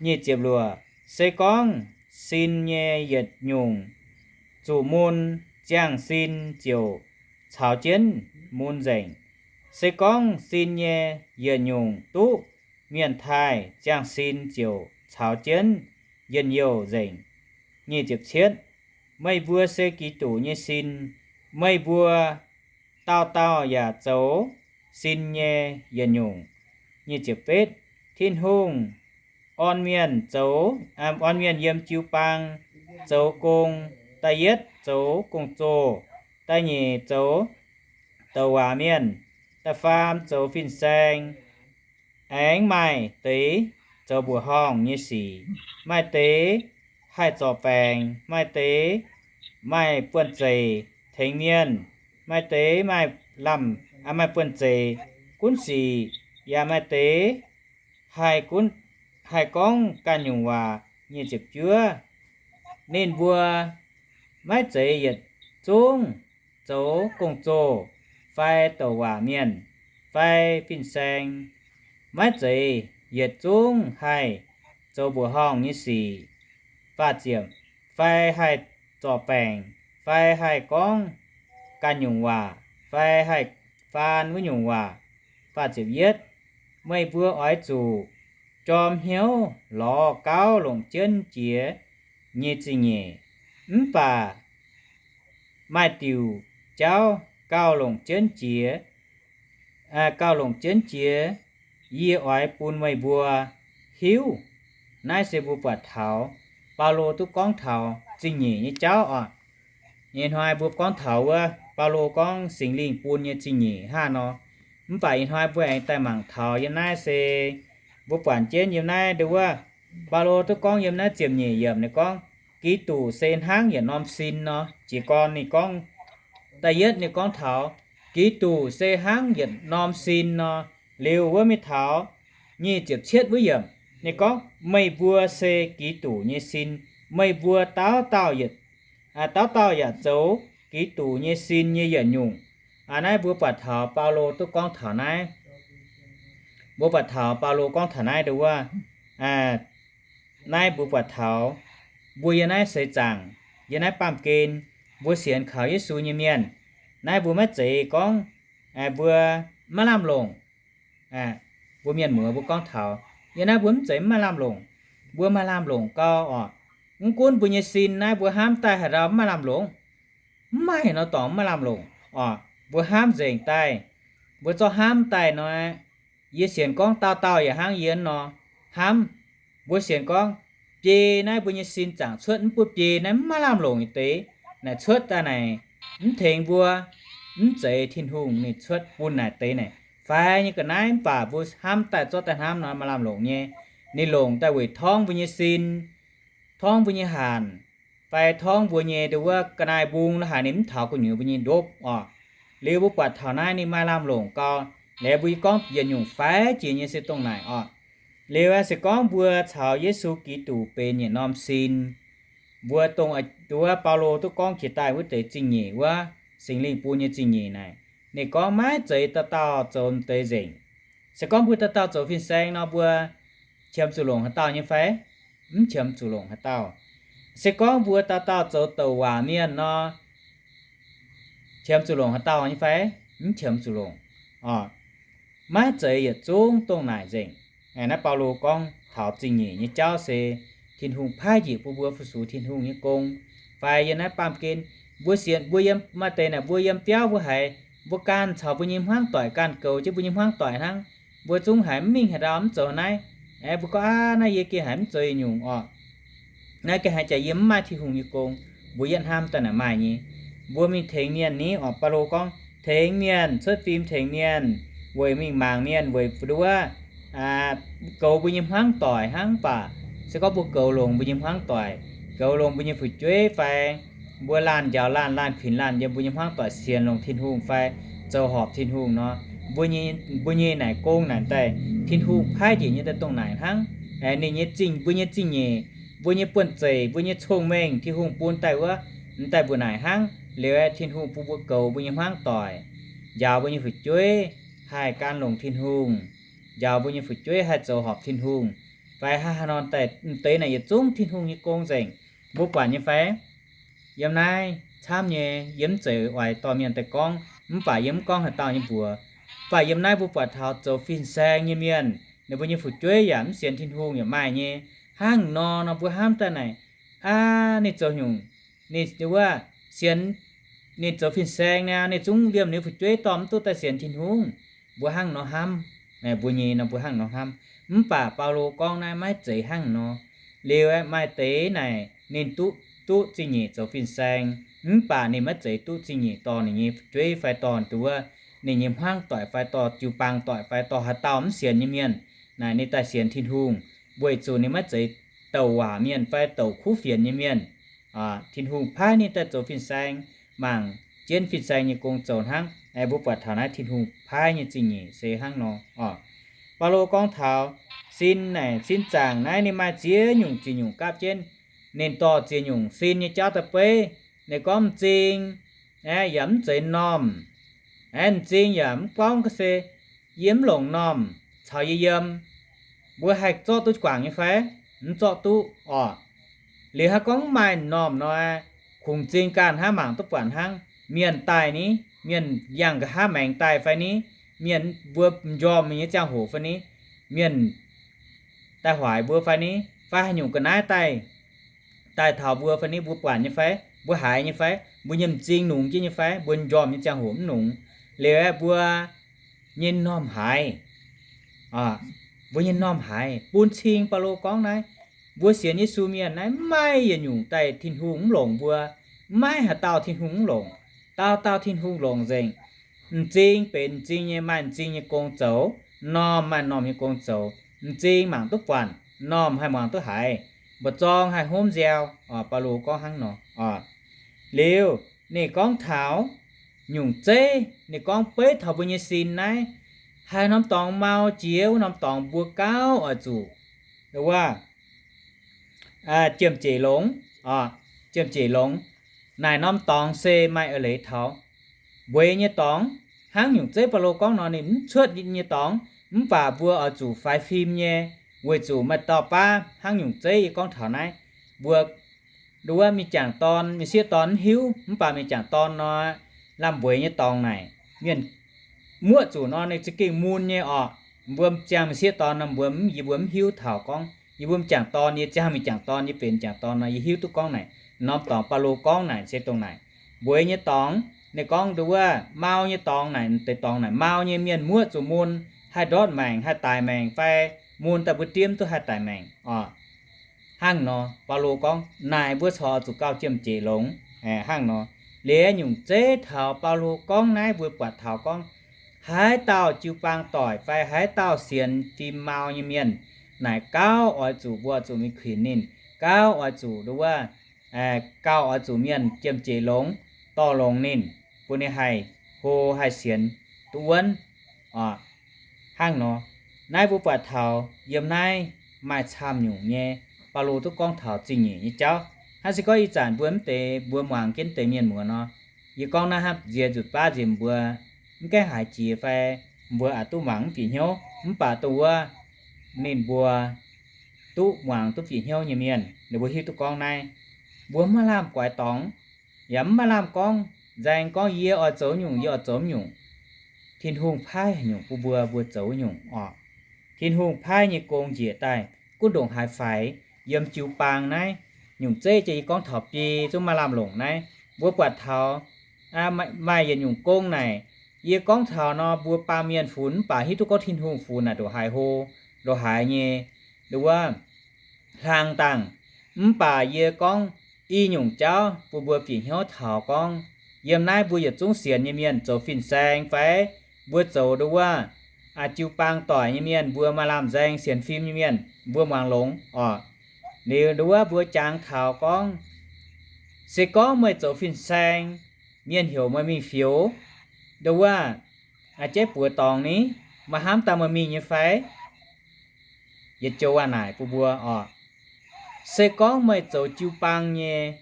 Nyic ziepc luoqc, se gorngv sin nyei yietc nyungc zuqc mun, ziangh sin ziouc caux jienv mun nzengc. Se gorngv sin nyei yietc nyungc duqv mienh taaih, ziangh sin ziouc caux jienv njien-youh nzengc. Nyic ziepc cietv, meih mbuo se Giduc nyei sin, meih mbuo dauh dauh yaac zoux sin nyei yietc nyungc. Nyic ziepc betv, Tin-Hungh orn mienh zoux, orn mienh yiem jiu-baang zoux gong. Da'yietv zoux gong-zoh, da'nyeic zoux douc waac mienh, da'faam zoux fin-saeng. Aengx maaih deix zoux mbuoqc horngh nyei sic, maaih deix haih zorc baengc, maaih deix maaih buonv-zeic tengx mienh, maaih deix maaih lamh, maaih buonv-zeic gunv sic, yaac maaih deix haih gunv, haih gorngv ganh nyungc waac. Nyic ziepc juov, ninh mbuo maiv zeiz yietc zungv zoux gong-zoh, fai douc waac mienh, fai fin-saeng. Maiv zeiz yietc zungv haih zoux mbuoqc horngh nyei sic, faah ziepc, fai haih zorc baengc, fai haih gorngv ganh nyungc waac, fai haih faan wuov nyungc waac. Faah ziepc yietv, meih mbuo oix zuqc jorm hnyouv lorz gauv longc jienv jiex nyei zingh nyeic. Mv baac maaih diuc jauv gauh longc jienv jiex, gauh longc jienv jiex, yie oix bun meih mbuo hiuv. Naaiv se mbuo buatc taux Baulo duqv gorngv taux zingh nyeic nyei jauv oc. Ih hnoi mbuo gorngv taux wuov Baulo gorngv Singx Lingh bun nyei zingh nyeic hnangv nor. Mv baac ih hnoi mbuo aengx daaih mangc taux yiem naaiv se mbuo buatc jienv yiem naaiv nduov wuov, Baulo duqv gorngv yiem naaiv ziepc nyeic yiemc ninh gorngv, Giduc se hnangv yietc norm sin nor. Jiez gorn ninh gorngv, da'yietv ninh gorngv taux, Giduc se hnangv yietc norm sin nor. Liuz wuov mingh taux nyic ziepc cietv wuov yiemc ninh gorngv, Meih mbuo se Giduc nyei sin. Meih mbuo dauh dauh, dauh dauh yaac zoux Giduc nyei sin nyei yietc nyungc. Naaiv mbuo buatc taux Baulo duqv gorngv taux naaiv. Mbuo buatc taux Baulo gorngv taux naaiv nduov wuov, naaiv mbuo buatc taux mbuo yiem naaiv seix zaangc, yiem naaiv baamh gen, mbuo sienx kaux Yesu nyei mienh, naaiv mbuo maiv zeiz gorngv mbuo maiv lamh longc. Mbuo mienh muoz mbuo gorngv taux yiem naaiv mbuo mv zeiz mv maaih lamh longc. Mbuo maaih lamh longc gau oc. Mv gunv mbuo nyei sin naaiv mbuo hnamv daaih haaix ndau mv maaih lamh longc. Mv maaih haaix nor dorngx mv maaih lamh longc oc. Mbuo hnamv nzengc daaih, mbuo zorqv hnamv daaih nor, yie sienx gorngv dauh dauh yaac hnangv yie nor hnamv. Mbuo sienx gorngv biei naaiv mbuo nyei sin zaangc cuotv mv bun biei naaiv mv maaih lamh longc nyei deix naaic cuotv daaih naaic, mv tengx mbuo, mv zeiz Tin-Hungh ninh cuotv bun naaic deix naaic faix nyei ga'naaiv. Mv baac mbuo hnamv daaih zorqv daaih hnamv nor maaih lamh longc nyei. Ninh longc daaih weic torngv mbuo nyei sin, torngv mbuo nyei hanc, fai torngv mbuo nyei nduov wuov ga'naaiv mbung la'haaix ninh mv taux gu'nyuoz mbuo nyei ndopv oc. Liuz mbuo buatc taux naaiv ninh maaih lamh longc gau. Liuz mbuo yie gorngv yietc nyungc faix jiex nyei se dongh naaic oc. Liuz se gorngv mbuo caux Yesu Giduc benx yietc norm sin, mbuo dongh nduov Baulo duqv gorngv jiex daaih wuov deix zingh nyeic wuov, Singx Lingh bun nyei zingh nyeic naaic, ninh gorngv maiv zeiz dauh dauh zoux deix nzengc. Se gorngv mbuo dauh dauh zoux fin-saeng nor, mbuo qiemx zuqc longc haaix dauh nyei fai? Mv qiemx zuqc longc haaix dauh. Se gorngv mbuo dauh dauh zoux douc waac mienh nor, qiemx zuqc longc haaix dauh nyei fai? Mv qiemx zuqc longc. Oc, maiv zeiz yietc zungv dongh naaic nzengc. Naaiv Baulo gorngv taux zingh nyeic nyei jauv se Tin-Hungh paaiv njiec bun mbuo fu-sux Tin-Hungh nyei gong. Fai yiem naaiv baamh gen, mbuo sienx, mbuo yiem maaih deix naaic mbuo yiem biauv mbuo haiz, mbuo ganh caux mbuo nyei hmuangv doic ganh goux jienv mbuo nyei hmuangv doic hnangv. Mbuo zungv haiz mv mingh haaix ndau mv zoux naaiv. Aeqv, mbuo gorngv, Aav, naaiv yie gengh haiz mv zoux yietc nyungc oc. Naaiv gengh haiz jaax yie mv maaih Tin-Hungh nyei gong. Mbuo yietv hnamv daaih naaic maaih nyei. Mbuo mingh tengx mienh ni oc. Baulo gorngv tengx mienh, cuotv fim tengx mienh, weic mingh mangc mienh, weic nduov goux mbuo nyei hmuangv doic hnangv. Mv baac se gorngv mbuo goux longx mbuo nyei hmuangv doic, goux longx mbuo nyei fu'jueiv fai mbuo laanh njaaux laanh, laanh kuinx laanh yiem mbuo nyei hmuangv doic sienx longx Tin-Hungh fai zoux horpc Tin-Hungh nor, mbuo nyei, mbuo nyei naaic gong naaic daaih Tin-Hungh paaiv njiec nyei daaih dongh naaic hnangv. Ninh nyei zingh, mbuo nyei zingh nyeic, mbuo nyei buonv-zeic, mbuo nyei cong-mengh Tin-Hungh bun daaih wuov, m'daaih mbuo naaic hnangv. Liuz aeqv, Tin-Hungh bun mbuo goux mbuo nyei hmuangv doic, njaaux mbuo nyei fu'jueiv haih gan longx Tin-Hungh, njaaux mbuo nyei fu'jueiv haih zoux horpc Tin-Hungh. Fai hnangv haaix nor daaih, m'deix naaic yietc zungv Tin-Hungh nyei gong nzengc. Mbuo buatc nyei fai? Yiem naaiv camv nyei, yie mv zeiz oix dorh mienh daaih gorngv, mv baac yie mv gorngv haaix dauh nyei mbuox. Mv baac yiem naaiv mbuo buatc taux zoux fin-saeng nyei mienh, ninh mbuo nyei fu'jueiv yaac mv sienx Tin-Hungh yaac maaih nyei. Hnangv nor nor mbuo hnamv daaih naaic, aa, ninh zoux nyungc, ninh wuov sienx, ninh zoux fin-saeng niaa, ninh zungv liemh ninh fu'jueiv dorh mv duqv daaih sienx Tin-Hungh. Mbuo hnangv nor hnamv, mbuo nyei nor mbuo hnangv nor hnamv. Mv baac Baulo gorngv naaiv maiv zeiz hnangv nor. Liuz aeqv, maaih deix naaic ninh duqv, duqv zingh nyeic zoux fin-saeng, mv baac ninh maiv zeiz duqv zingh nyeic dorh ninh nyei fu'jueiv fai dorh nduov ninh nyei hmuangv doic fai dorh jiu-baang doic fai dorh haaix dauh mv sienx nyei mienh naaic ninh daaih sienx Tin-Hungh, weic zuqc ninh maiv zeiz douc waac mienh fai douc kuv fienx nyei mienh. Tin-Hungh paaiv ninh daaih zoux fin-saeng, mangc jienv fin-saeng nyei gong zoux hnangv. Mbuo buatc taux naaiv Tin-Hungh paaiv nyei zingh nyeic se hnangv nor oc. Baulo gorngv taux sin naaic, sin zaangc naaiv ninh maaih ziex nyungc ziex nyungc gapv jienv. Ninh dorh ziex nyungc sin nyei jauv daaih beiv. Ninh gorngv m'zing aeqv, yaac mv zeiz m'normh. Aeqv, m'zing yaac mv gorngv ga'se yie mv longc m'normh caux yie yiem. Mbuo haih zorqv duqv guangc nyei fai? Mv zorqv duqv oc. Liuz haaix gorngv mv maaih m'normh nor, kungx m'zing ganh hnangv, mangc duqv buatc hnangv. Mienh daaih ni, mienh yangh nqa'haav maengx daaih fai ni, mienh mbuo m'njormh mingh nyei ziangh hoc fai ni, mienh daaih hoic mbuo fai ni, fai haaix nyungc ga'naaiv daaih, daaih taux mbuo fai ni, mbuo buatc nyei fai? Mbuo haiz nyei fai? Mbuo nyei m'zing nungx jienv nyei fai? Mbuo m'njormh nyei ziangh hoc mv nungx. Liuz aeqv, mbuo nyei m'normh haiz, mbuo nyei m'normh haiz bun cing Baulo gorngv naaiv, mbuo sienx Yesu mienh naaiv maiv maaih yietc nyungc daaih Tin-Hungh mv longc mbuo. Maiv maaih haaix dauh Tin-Hungh mv longc. Dauh dauh Tin-Hungh longc nzengc. M'zing benx m'zing nyei, maaih m'zing nyei gong zoux, m'normh maaih m'normh nyei gong zoux. M'zing mangc duqv buatc, m'normh haih muangx duqv haiz, mba'zorng haih hnomv nziaaux. Baulo gorngv hnangv nor. Liuz, ninh gorngv taux nyungc zeiv, ninh gorngv beiv taux mbuo nyei sin naaiv, haaix norm dorngx mau jiex wuov norm dorngx mbuo gauh oix zuqc, wuov, jiem-jeic longx, jiem-jeic longx. Naaic norm dorngx se maaih eix leiz taux mbueiz nyei dorngx. Hnangv nyungc zeiv Baulo gorngv nor, ninh mv cuotv nyei dorngx, mv baac mbuo oix zuqc faix fim nyei, weic zuqc maaih dauh baav hnangv nyungc zeiv yie gorngv taux naaiv, mbuo nduov mingh jangc dorn, mingh sieqv dorn mv hiuv, mv baac mingh jangc dorn nor, lamh mbueiz nyei dorngx naaic, mienh muoqv zuqc nor ninh za'gengh mun nyei orqc. Mbuo ziangh mingh sieqv dorn nor, mbuo mv, yie mbuo mv hiuv taux gorngv yie mbuo mingh jangc dorn, yie ziangh mingh jangc dorn, yie benx jangc dorn nor, yie hiuv duqv gorngv naaic norm dorngx Baulo gorngv naaic se dongh naaic. Mbueiz nyei dorngx, ninh gorngv nduov wuov mau nyei dorngx naaic, deix dorngx naaic mau nyei, mienh muoqv zuqc mun, haih ndortv maengc, haih daic maengc fai mun daaih mbuo diemv duqv haih daic maengc orqc. Hnangv nor, Baulo gorngv naaic mbuo corc zuqc gauh jiem-jeic longx. Hnangv nor, liuz nyungc zeiv taux Baulo gorngv naaiv mbuo buatc taux gorngv, haaix dauh jiu-baang doic fai haaix dauh sienx fim mau nyei mienh, naaic gauh oix zuqc, mbuo oix zuqc mingh kuinx ninh, gauh oix zuqc nduov wuov, gauh oix zuqc mienh jiem-jeic longx, dorh longx ninh, bun ninh haih hlo haih sienx duqv wuonv. Hnangv nor, naaiv mbuo buatc taux yiem naaiv maaih camv nyungc nyei, Baulo duqv gorngv taux zingh nyeic nyei jauv. Hnangv se gorngv ih zanc mbuo mv deix, mbuo muangx jienv deix mienh muoz nor, yie gorngv naaiv hnangv nziex nzutc baav nziex mbuo mv gaengh haiz jiex fai mbuo aqc duqv muangx mv bieqc hnyouv, mv baac dongh wuov ninh mbuo duqv muangx duqv bieqc hnyouv nyei mienh, ninh mbuo hiuv duqv gorngv naaiv, mbuo mv maaih lamh guaix dorngx, yaac mv maaih lamh gorngv nzaeng gorngv yie oix zoux nyungc, yie oix zoux nyungc. Tin-Hungh paaiv haaix nyungc bun mbuo, mbuo zoux nyungc orqc. Tin-Hungh paaiv nyei gong njiec daaih gunv ndongc haaix faix, yiem jiu-baang naaiv, nyungc zeiv jiex yie gorngv taux biei zungv maaih lamh longc naaiv, mbuo buatc taux maaih yietc nyungc gong naaic, yie gorngv taux nor mbuo baamh mienh funx mv baac hiuv duqv gorngv Tin-Hungh funx naaic ndongc haaix hlo, ndongc haaix nyei, nduov wuov, hlang dangh. Mv baac yie gorngv i nyungc jauv bun mbuo bieqc hnyouv taux gorngv, yiem naaiv mbuo yietc zungv sienx nyei mienh zoux fin-saeng fai mbuo zoux nduov wuov, jiu-baang doic nyei mienh, mbuo maaih lamh nzaeng sienx fim nyei mienh, mbuo muangx longx orqc. Liuz nduov wuov mbuo jangx taux gorngv, se gorngv meih zoux fin-saeng, mienh heuc meih mingh fioux nduov wuov, jeiv buoz dorngx ni, meih hnamv daaih meih mingh nyei fai? Yietc joux waac naaic bun mbuo orqc. Se gorngv meih zoux jiu-baang nyei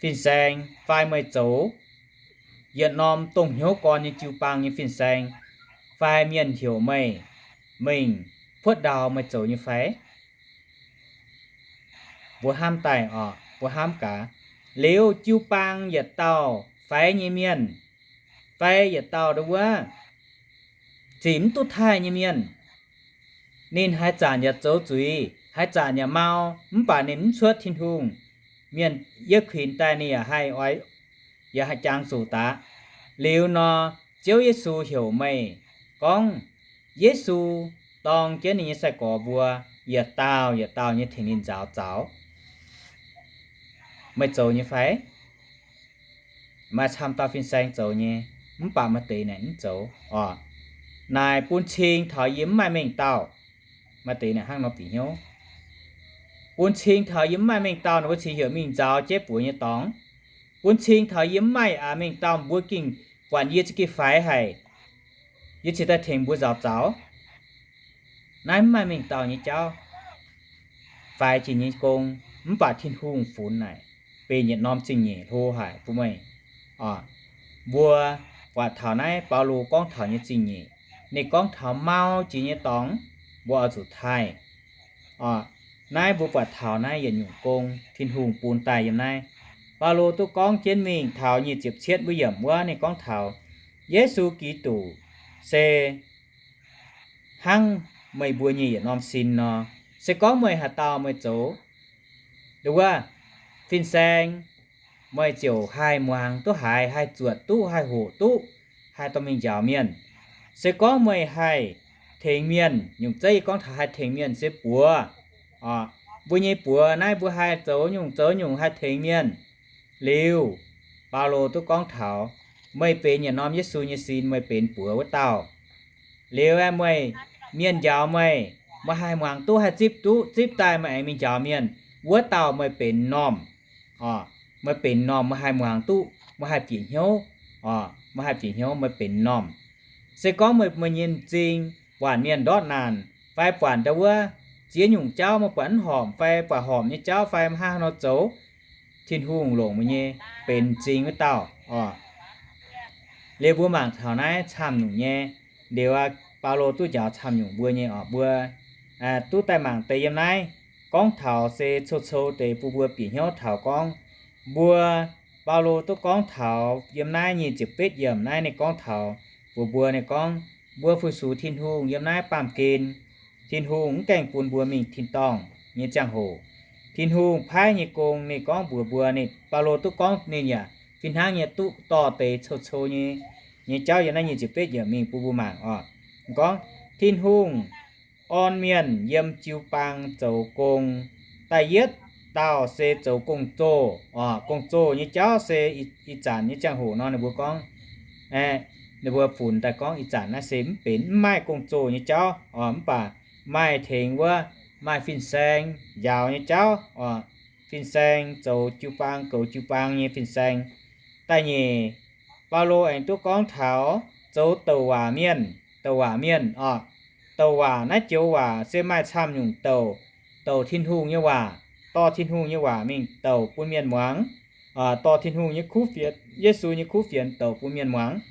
fin-saeng fai meih zoux yietc norm dongh hnyouv gorn nyei jiu-baang nyei fin-saeng, fai mienh heuc meih mingh puotv ndau, meih zoux nyei fai? Mbuo hnamv daaih orqc, mbuo hnamv gaax. Liuz jiu-baang yietc dauh faix nyei mienh, fai yietc dauh nduov wuov, zic mv duqv taaih nyei mienh, ninh haaix zanc yaac zoux zuiz, haaix zanc yaac mau, mv baac ninh mv cuotv Tin-Hungh, mienh yietv kuinx daaih ninh yaac haih oix, yaac haih jangx zuqc daaih. Liuz nor, Ziouv Yesu heuc meih gorngv, Yesu dorng jienv ninh nyei sai-gorx mbuo yietc dauh yietc dauh nyei tengx ninh nzaaux zaux. Meih zoux nyei fai? Maaih camv dauh fin-saeng zoux nyei, mv baac maaih deix naaic mv zoux orqc. Naaic bun cing taux yie mv maaih mengh dauh. Maaih deix naaic hnangv nor bieqc hnyouv. Bun cing taux yie mv maaih mengh dauh, ninh mbuo cingx heuc mingh nzaaux jeiv buoz nyei dorngx. Bun cing taux yie mv maaih aax mengh dauh, mbuo gengh buatc yie za'gengh faix haic, yie cingx daaih tengx mbuo nzaaux zaux. Naaiv mv maaih mengh dauh nyei jauv. Faix jiex nyei gong, mv baac Tin-Hungh funx naaic benx yietc norm zingh nyeic hlo haic bun meih. Mbuo buatc taux naaiv Baulo gorngv taux nyei zingh nyeic, ninh gorngv taux mau jiex nyei dorngx, mbuo oix zuqc taaih. Naaiv mbuo buatc taux naaiv yietc nyungc gong Tin-Hungh bun daaih yiem naaiv. Baulo duqv gorngv jienv mingh taux nyic ziepc cietv wuov yiemc wuov, ninh gorngv taux Yesu Giduc se hnangv meih mbuo nyei yietc norm sin nor. Se gorngv meih haaix dauh meih zoux nduov wuov, fin-saeng, meih ziouc haih muangx duqv haiz, haih zuotc duqv, haih hoqc duqv, haih dorh mingh njaaux mienh. Se gorngv meih haih tengx mienh, nyungc zeiv yie gorngv taux haih tengx mienh se buoz. Mbuo nyei buoz naaiv mbuo haih zoux nyungc zoux nyungc haih tengx mienh. Liuz, Baulo duqv gorngv taux, meih benx yietc norm Yesu nyei sin, meih benx buoz wuov dauh. Liuz aeqv, meih, mienh njaaux meih, meih haih muangx duqv, haih zipv duqv, zipv daaih meih aengx mingh njaaux mienh, wuov dauh meih benx normh. Meih benx normh, meih haih muangx duqv, meih haih bieqc hnyouv. Meih haih bieqc hnyouv, meih benx normh. Se gorngv meih, meih nyei m'zing buatc mienh ndortv naanc, fai buatc ndau wuov ziex nyungc jauv meih buatc mv horpc, fai buatc horpc nyei jauv, fai maiv haaix nor zoux, Tin-Hungh longc meih nyei benx m'zing wuov dauh oc. Liuz mbuo mangc taux naaiv camv nyungc nyei, liuz aqv, Baulo duqv njaaux camv nyungc mbuo nyei oc. Mbuo duqv daaih mangc deix yiem naaiv gorngv taux se cou-cou deix bun mbuo bieqc hnyouv taux gorngv mbuo, Baulo duqv gorngv taux yiem naaiv nyic ziepc betv yiemc naaiv ninh gorngv taux mbuox mbuo, ninh gorngv mbuo fu-sux Tin-Hungh yiem naaiv baamh gen, Tin-Hungh mv gaengh bun mbuo mingh tin-dorngh nyei ziangh hoc, Tin-Hungh paaiv nyei gong, ninh gorngv mbuox mbuo, ninh, Baulo duqv gorngv ninh yaac fih hnangv nyei duqv dorh deix cou-cou nyei, nyei jauv yiem naaiv nyic ziepc betv yiemc mingh bun mbuo mangc oc. Gorngv, Tin-Hungh orn mienh yiem jiu-baang zoux gong. Da'yietv dauh se zoux gong-zoh oc. Gong-zoh nyei jauv se ih zanc nyei ziangh hoc nor ninh mbuo gorngv, ninh mbuo funx daaih gorngv ih zanc naaiv se mv benx, mv maaih gong-zoh nyei jauv oc. Mv baac maaih tengx wuov, maaih fin-saeng njaaux nyei jauv oc. Fin-saeng zoux jiu-baang, goux jiu-baang nyei fin-saeng. Da'nyeic, Baulo aengx duqv gorngv taux zoux douc waac mienh, douc waac mienh oc. Douc waac naaiv joux waac se maaih camv nyungc douc, douc Tin-Hungh nyei waac, dorh Tin-Hungh nyei waac mingh douc bun mienh muangx, dorh Tin-Hungh nyei kuv fienx, Yesu nyei kuv fienx douc bun mienh muangx.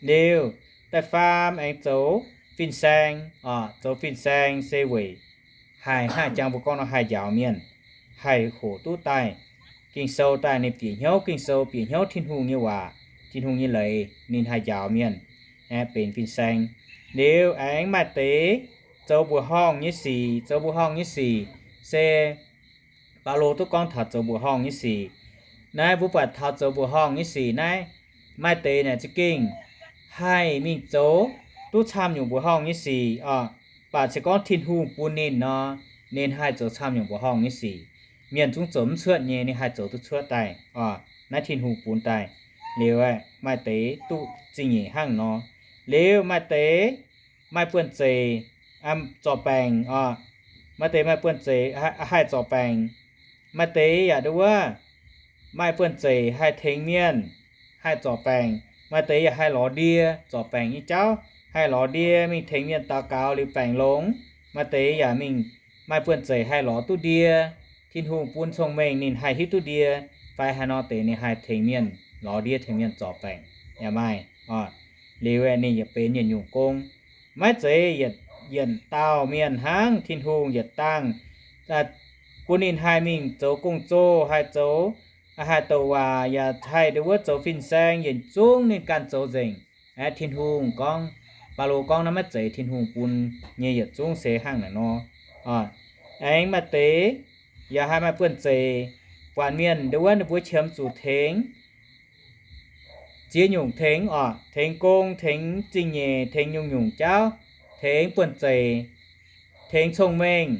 Liuz, da'faam aengx zoux fin-saeng oc. Zoux fin-saeng se weic haih, haih jangx mbuo gorngv nor haih njaaux mienh, haih hoqc duqv daaih Ging-Sou daaih, ninh bieqc hnyouv Ging-Sou, bieqc hnyouv Tin-Hungh nyei waac, Tin-Hungh nyei leiz, ninh haih njaaux mienh, aeqv, benx fin-saeng. Liuz aengx maaih deix zoux mbuoqc horngh nyei sic. Zoux mbuoqc horngh nyei sic se Baulo duqv gorngv taux zoux mbuoqc horngh nyei sic. Naaiv mbuo buatc taux zoux mbuoqc horngh nyei sic naaiv, maaih deix naaic za'gengh haih mingh zoux duqv camv nyungc mbuoqc horngh nyei sic oc. Baac se gorngv Tin-Hungh bun ninh nor, ninh haih zoux camv nyungc mbuoqc horngh nyei sic. Mienh zungv zoux mv cuotv nyei, ninh haih zoux duqv cuotv daaih oc. Naaiv Tin-Hungh bun daaih. Liuz aeqv, maaih deix duqv zingh nyeic hnangv nor. Liuz maaih deix maaih buonv-zeic zorc baengc oc. Maaih deix maaih buonv-zeic haih zorc baengc. Maaih deix yaac nduov wuov, maaih buonv-zeic haih tengx mienh, haih zorc baengc. Maaih deix yaac haih lorz ndie, zorc baengc nyei jauv, haih lorz ndie mingh tengx mienh daux gaux liuz baengc longx. Maaih deix yaac mingh, maaih buonv-zeic haih lorz duqv ndie. Tin-Hungh bun cong-mengh ninh haih hiuv duqv ndie, fai haaix nor deix ninh haih tengx mienh lorz ndie, tengx mienh zorc baengc yaac maaih oc. Liuz aeqv, ninh yaac benx yietc nyungc gong. Maiv zeiz yietc, yietc dauh mienh hnangv, Tin-Hungh yietc dangh bun ninh haih mingh zoux gong-zoh, haih zoux, haih douc waac, yaac haih nduov wuov zoux fin-saeng, yietc zungv ninh ganh zoux nzengc. Aeqv, Tin-Hungh gorngv, Baulo gorngv naaiv maiv zeiz Tin-Hungh bun nyei, yietc zungv se hnangv naaic nor. Aengx maaih deix yaac haih maaih buonv-zeic, buatc mienh nduov wuov ninh mbuo qiemx zuqc tengx ziex nyungc tengx oc, tengx gong, tengx zingh nyeic, tengx nyungc-nyungc jauv, tengx buonv-zeic, tengx cong-mengh.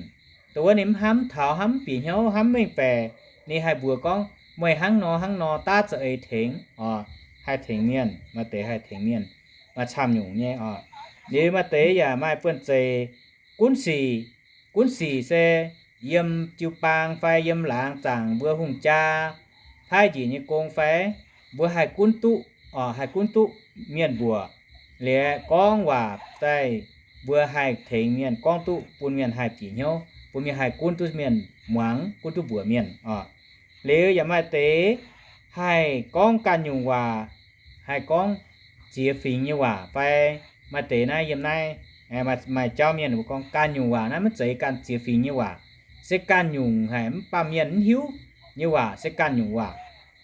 Nduov wuov ninh mv hnamv taux, hnamv bieqc hnyouv, hnamv mengh baeqc, ninh haih mbuox gorngv, meih hnangv nor hnangv nor daav za'eix tengx oc. Haih tengx mienh, maaih deix haih tengx mienh, maaih camv nyungc nyei oc. Liuz maaih deix yaac maaih buonv-zeic gunv sic. Gunv sic se yiem jiu-baang fai yiem laangz zaangc mbuo hungh jaa paaiv njiec nyei gong fai mbuo haih gunv duqv oc, haih gunv duqv mienh mbuoqc. Liuz gorngv waac daaih mbuo haih tengx mienh, gorngv duqv bun mienh haih bieqc hnyouv, bun mienh haih gunv duqv mienh muangx, gunv duqv mbuoqc mienh oc. Liuz yaac maaih deix haih gorngv ganh nyungc waac, haih gorngv ziex fingx nyei waac fai maaih deix naaiv yiem naaiv maaih jauv mienh mbuo gorngv ganh nyungc waac naaiv maiv zeiz ganh ziex fingx nyei waac, se ganh nyungc haic mv baamh mienh mv hiuv nyei waac se ganh nyungc waac.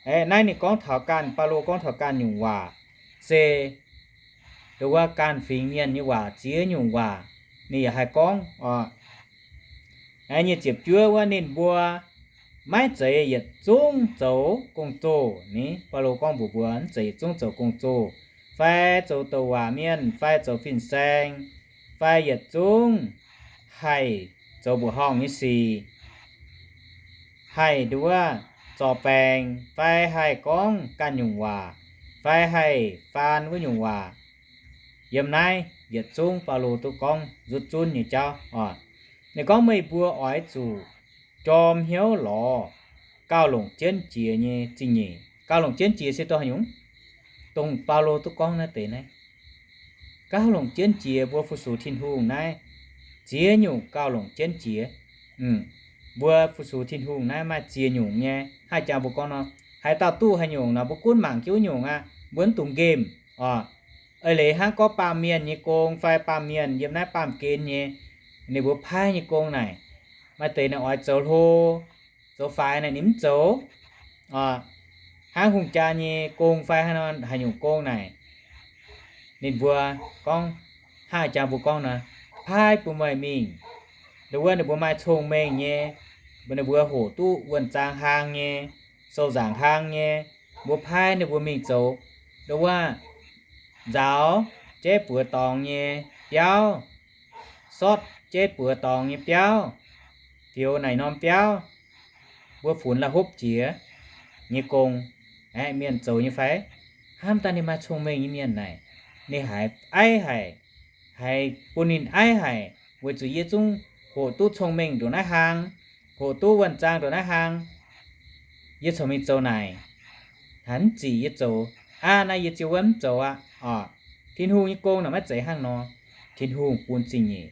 Naaiv ninh gorngv taux ganh, Baulo gorngv taux ganh nyungc waac se nduov wuov ganh fingx mienh nyei waac, ziex nyungc waac ninh yaac haih gorngv oc. Nyic ziepc juov wuov ninh mbuo maiv zeiz yietc zungv zoux gong-zoh ni. Baulo gorngv mbuox mbuo, mv zeiz yietc zungv zoux gong-zoh, fai zoux douc waac mienh, fai zoux fin-saeng, fai yietc zungv haih zoux mbuoqc horngh nyei sic, haih nduov zorc baengc, fai haih gorngv ganh nyungc waac, fai haih faan wuov nyungc waac. Yiem naaiv yietc zungv Baulo duqv gorngv nzutv zunv nyei jauv oc. Ninh gorngv meih mbuo oix zuqc jorm hnyouv lorz gauh longc jienv jiex nyei zingh nyeic. Gauh longc jienv jiex se dongh haaix nyungc? Dongh Baulo duqv gorngv naaiv deix naaiv. Gauh longc jienv jiex mbuo fu-sux Tin-Hungh naaiv, ziex nyungc gauh longc jienv jiex. Mbuo fu-sux Tin-Hungh naaiv maaih ziex nyungc nyei. Haih jangx mbuo gorngv nor, haaix dauh duqv haaix nyungc nor, mbuo gunv mangc jienv wuov nyungc aqv, mbuo mv dungx nqemh oc. Eix leiz hnangv gorngv baamh mienh nyei gong fai baamh mienh yiem naaiv baamh gen nyei, ninh mbuo paaiv nyei gong naaic, maaih deix ninh oix zoux hlo, zoux faix naaic ninh mv zoux oc. Hnangv hungh jaa nyei gong fai haaix nor, haaix nyungc gong naaic, ninh mbuo gorngv, haih jangx mbuo gorngv nor, paaiv bun meih mingh. Nduov wuov ninh mbuo maaih cong-mengh nyei, ninh mbuo hoqc duqv wuonh zaang hlang nyei, sou nzaangc hlang nyei, mbuo paaiv ninh mbuo mingh zoux. Nduov wuov nzaaux jeiv buoz dorngx nyei biauv, sortv jeiv buoz dorngx nyei biauv, fioux naaic norm biauv, mbuo funx la'hopv jiex nyei gong, aeqv, mienh zoux nyei fai? Hnamv daaih ninh maaih cong-mengh nyei mienh naaic, ninh haiz aiv haic, haiz bun ninh aiv haic, weic zuqc yie zungv hoqc duqv cong-mengh ndongc naaiv hlang, hoqc duqv wuonh zaang ndongc naaiv hlang, yie corc mingh zoux naaic, haiz mv zic yie zoux aqv, naaiv yie ziouc wuov mv zoux aqv oc. Tin-Hungh nyei gong naaic maiv zeiz hnangv nor. Tin-Hungh bun zingh nyeic.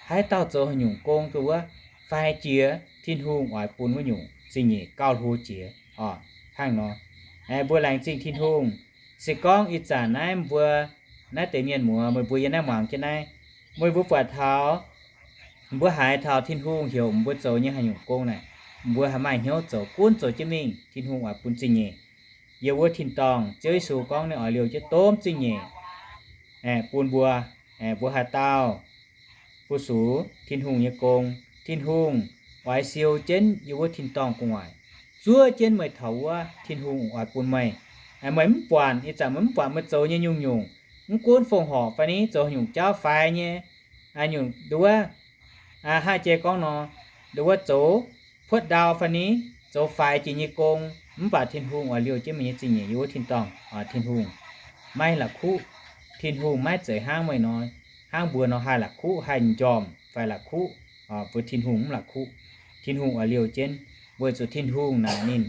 Haaix dauh zoux haaix nyungc gong dongh wuov, faix jiex Tin-Hungh oix bun wuov nyungc zingh nyeic gauh hlo jiex oc. Hnangv nor, mbuo laengz zingh Tin-Hungh. Se gorngv ih zanc naaiv mbuo naaiv deix mienh muoz, meih mbuo yiem naaiv muangx jienv naaiv, meih mbuo buatc taux, mbuo haiz taux Tin-Hungh heuc mbuo zoux nyei haaix nyungc gong naaic, mbuo haih maaih hnyouv zoux, gunv zoux jienv mingh, Tin-Hungh oix bun zingh nyeic. Yiem wuov tin-dorngh, Ziouv Yesu gorngv ninh oix liouh jienv domh zingh nyeic bun mbuo. Mbuo haaix dauh fu-sux Tin-Hungh nyei gong, Tin-Hungh oix siou jienv yiem wuov tin-dorngh gu'nguaaic, zuov jienv meih taux wuov Tin-Hungh oix bun meih. Meih mv buatc, ih zanc meih mv buatc meih zoux nyei nyungc-nyungc, mv gunv fongc horc fai ni, zoux nyungc jauv faix nyei, nyungc nduov, haih jai gorngv nor, nduov zoux puotv ndau fai ni, zoux faix jiex nyei gong, mv baac Tin-Hungh oix liouh jienv meih nyei zingh nyeic yiem wuov tin-dorngh. Tin-Hungh maiv la'kuqv. Tin-Hungh maiv zeiz hnangv meih nor, hnangv mbuo nor haih la'kuqv, haih njormh fai la'kuqv. Mbuo Tin-Hungh mv la'kuqv. Tin-Hungh oix liouh jienv, weic zuqc Tin-Hungh naaic ninh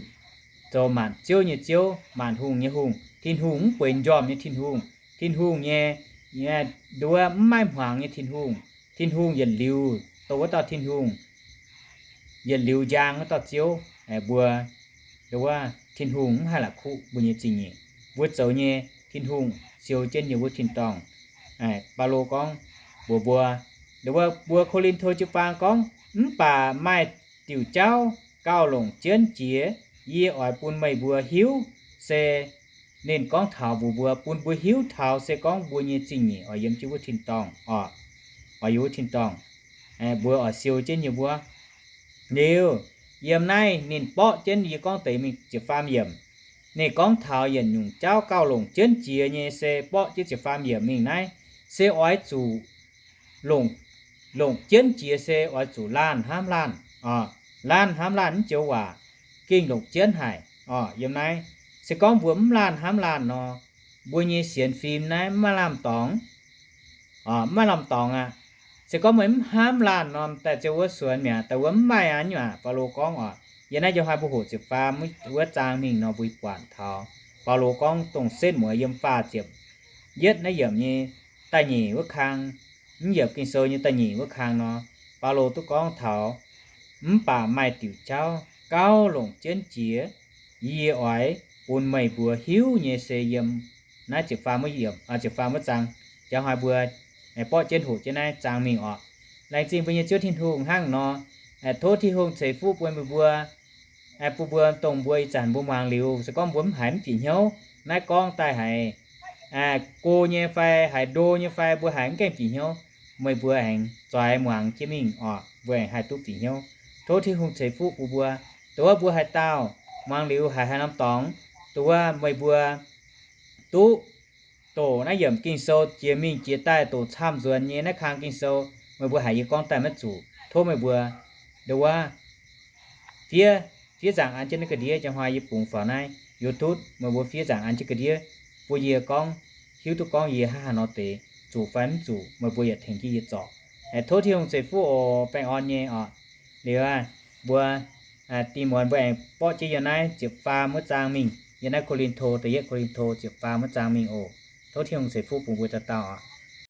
zoux maanc ziouv nyei Ziouv, maanc hungh nyei Hungh. Tin-Hungh mv bueix njormh nyei Tin-Hungh. Tin-Hungh nyei, nduov mv maaih hmuangx nyei Tin-Hungh. Tin-Hungh yietc liuz dongh wuov dauh Tin-Hungh, yietc liuz njang wuov dauh Ziouv. Mbuo, nduov, Tin-Hungh mv haih la'kuqv mbuo nyei zingh nyeic. Mbuo zoux nyei, Tin-Hungh siou jienv yiem wuov tin-dorngh. Baulo gorngv mbuox mbuo, nduov, mbuo Ko^lin^to jiu-baang gorngv, mv baac maaih diuc jauv gauh longc jienv jiex, yie oix bun meih mbuo hiuv, se ninh gorngv taux mbuox mbuo, bun mbuo hiuv taux se gorngv mbuo nyei zingh nyeic oix yiem jienv wuov tin-dorngh oc, oix yiem wuov tin-dorngh. Mbuo oix siou jienv yiem wuov. Liuz, yiem naaiv ninh borqv jienv yie gorngv deix mingh ziepc faam yiemc. Ninh gorngv taux yietc nyungc jauv gauh longc jienv jiex nyei se borqv jienv ziepc faam yiemc mingh naaiv, se oix zuqc longc, longc jienv jiex se oix zuqc laanh hnamv laanh oc. Laanh hnamv laanh mv joux waac gengh longc jienv haic oc. Yiem naaiv, se gorngv mbuo mv laanh hnamv laanh nor, mbuo nyei sienx fim naaiv mv maaih lamh dorngx, mv maaih lamh dorngx aqv. Se gorngv meih mv hnamv laanh norm daaih ziouc wuov suonx mi'aqv, daaih wuov mv maaih aqv nyungc aqv. Baulo gorngv oc, yiem naaiv Yo^han mbuo hoqc ziepc faam wuov zaang mingh nor, mbuo buatc taux Baulo gorngv dongh setv mueiz yiem faah ziepc yietv naaiv yiemc nyei da'nyeic wuov kang, mv yiemc Ging-Sou nyei da'nyeic wuov kang nor, Baulo duqv gorngv taux, mv baac maaih diuc jauv gauh longc jienv jiex, yie oix bun meih mbuo hiuv nyei se yiem naaiv ziepc faam wuov yiemc, ziepc faam wuov zaang. Jangx haaix mbuo borqv jienv hoqc jienv naaiv zaang mingh oc. Laengz zingh mbuo nyei Ziouv Tin-Hungh hnangv nor, tov Tin-Hungh ceix fuqv bun meih mbuo, bun mbuo dongh mbuo ih zanc mbuo muangx liuz, se gorngv mbuo mv haiz mv bieqc hnyouv, naaiv gorngv daaih haiz go nyei fai haiz ndo nyei fai mbuo haiz mv gaengh bieqc hnyouv, meih mbuo aengx zueiz muangx jienv mingh oc, mbuo aengx haih duqv bieqc hnyouv. Tov Tin-Hungh ceix fuqv bun mbuo. Dongh wuov mbuo haaix dauh muangx liuz haiz haaix norm dorngx, dongh wuov meih mbuo duqv doqc naaiv yiemc Ging-Sou jiex mingh jiex daaih doqc camv nzuonx nyei naaiv kang Ging-Sou, meih mbuo haiz yie gorngv daaih maiv zuqc, tov meih mbuo dongh wuov fiev, fiev nzaangc an jienv naaiv ga'ndiev. Njang hnoi yie bungx faaux naaiv YouTube, meih mbuo fiev nzaangc an jienv ga'ndiev, bun yie gorngv, hiuv duqv gorngv yie hnangv haaix nor deix, zuqc fai mv zuqc, meih mbuo yaac tengx jienv yie zorc. Tov Tin-Hungh ceix fuqv oc. Baengh orn nyei oc. Liuz aah, mbuo dinh muonz mbuo aengx borqv jienv yiem naaiv ziepc faam wuov zaang mingh, yiem naaiv Ko^lin^to, da'yietv Ko^lin^to ziepc faam wuov zaang mingh oc. Tov Tin-Hungh ceix fuqv bun mbuo dauh dauh oc.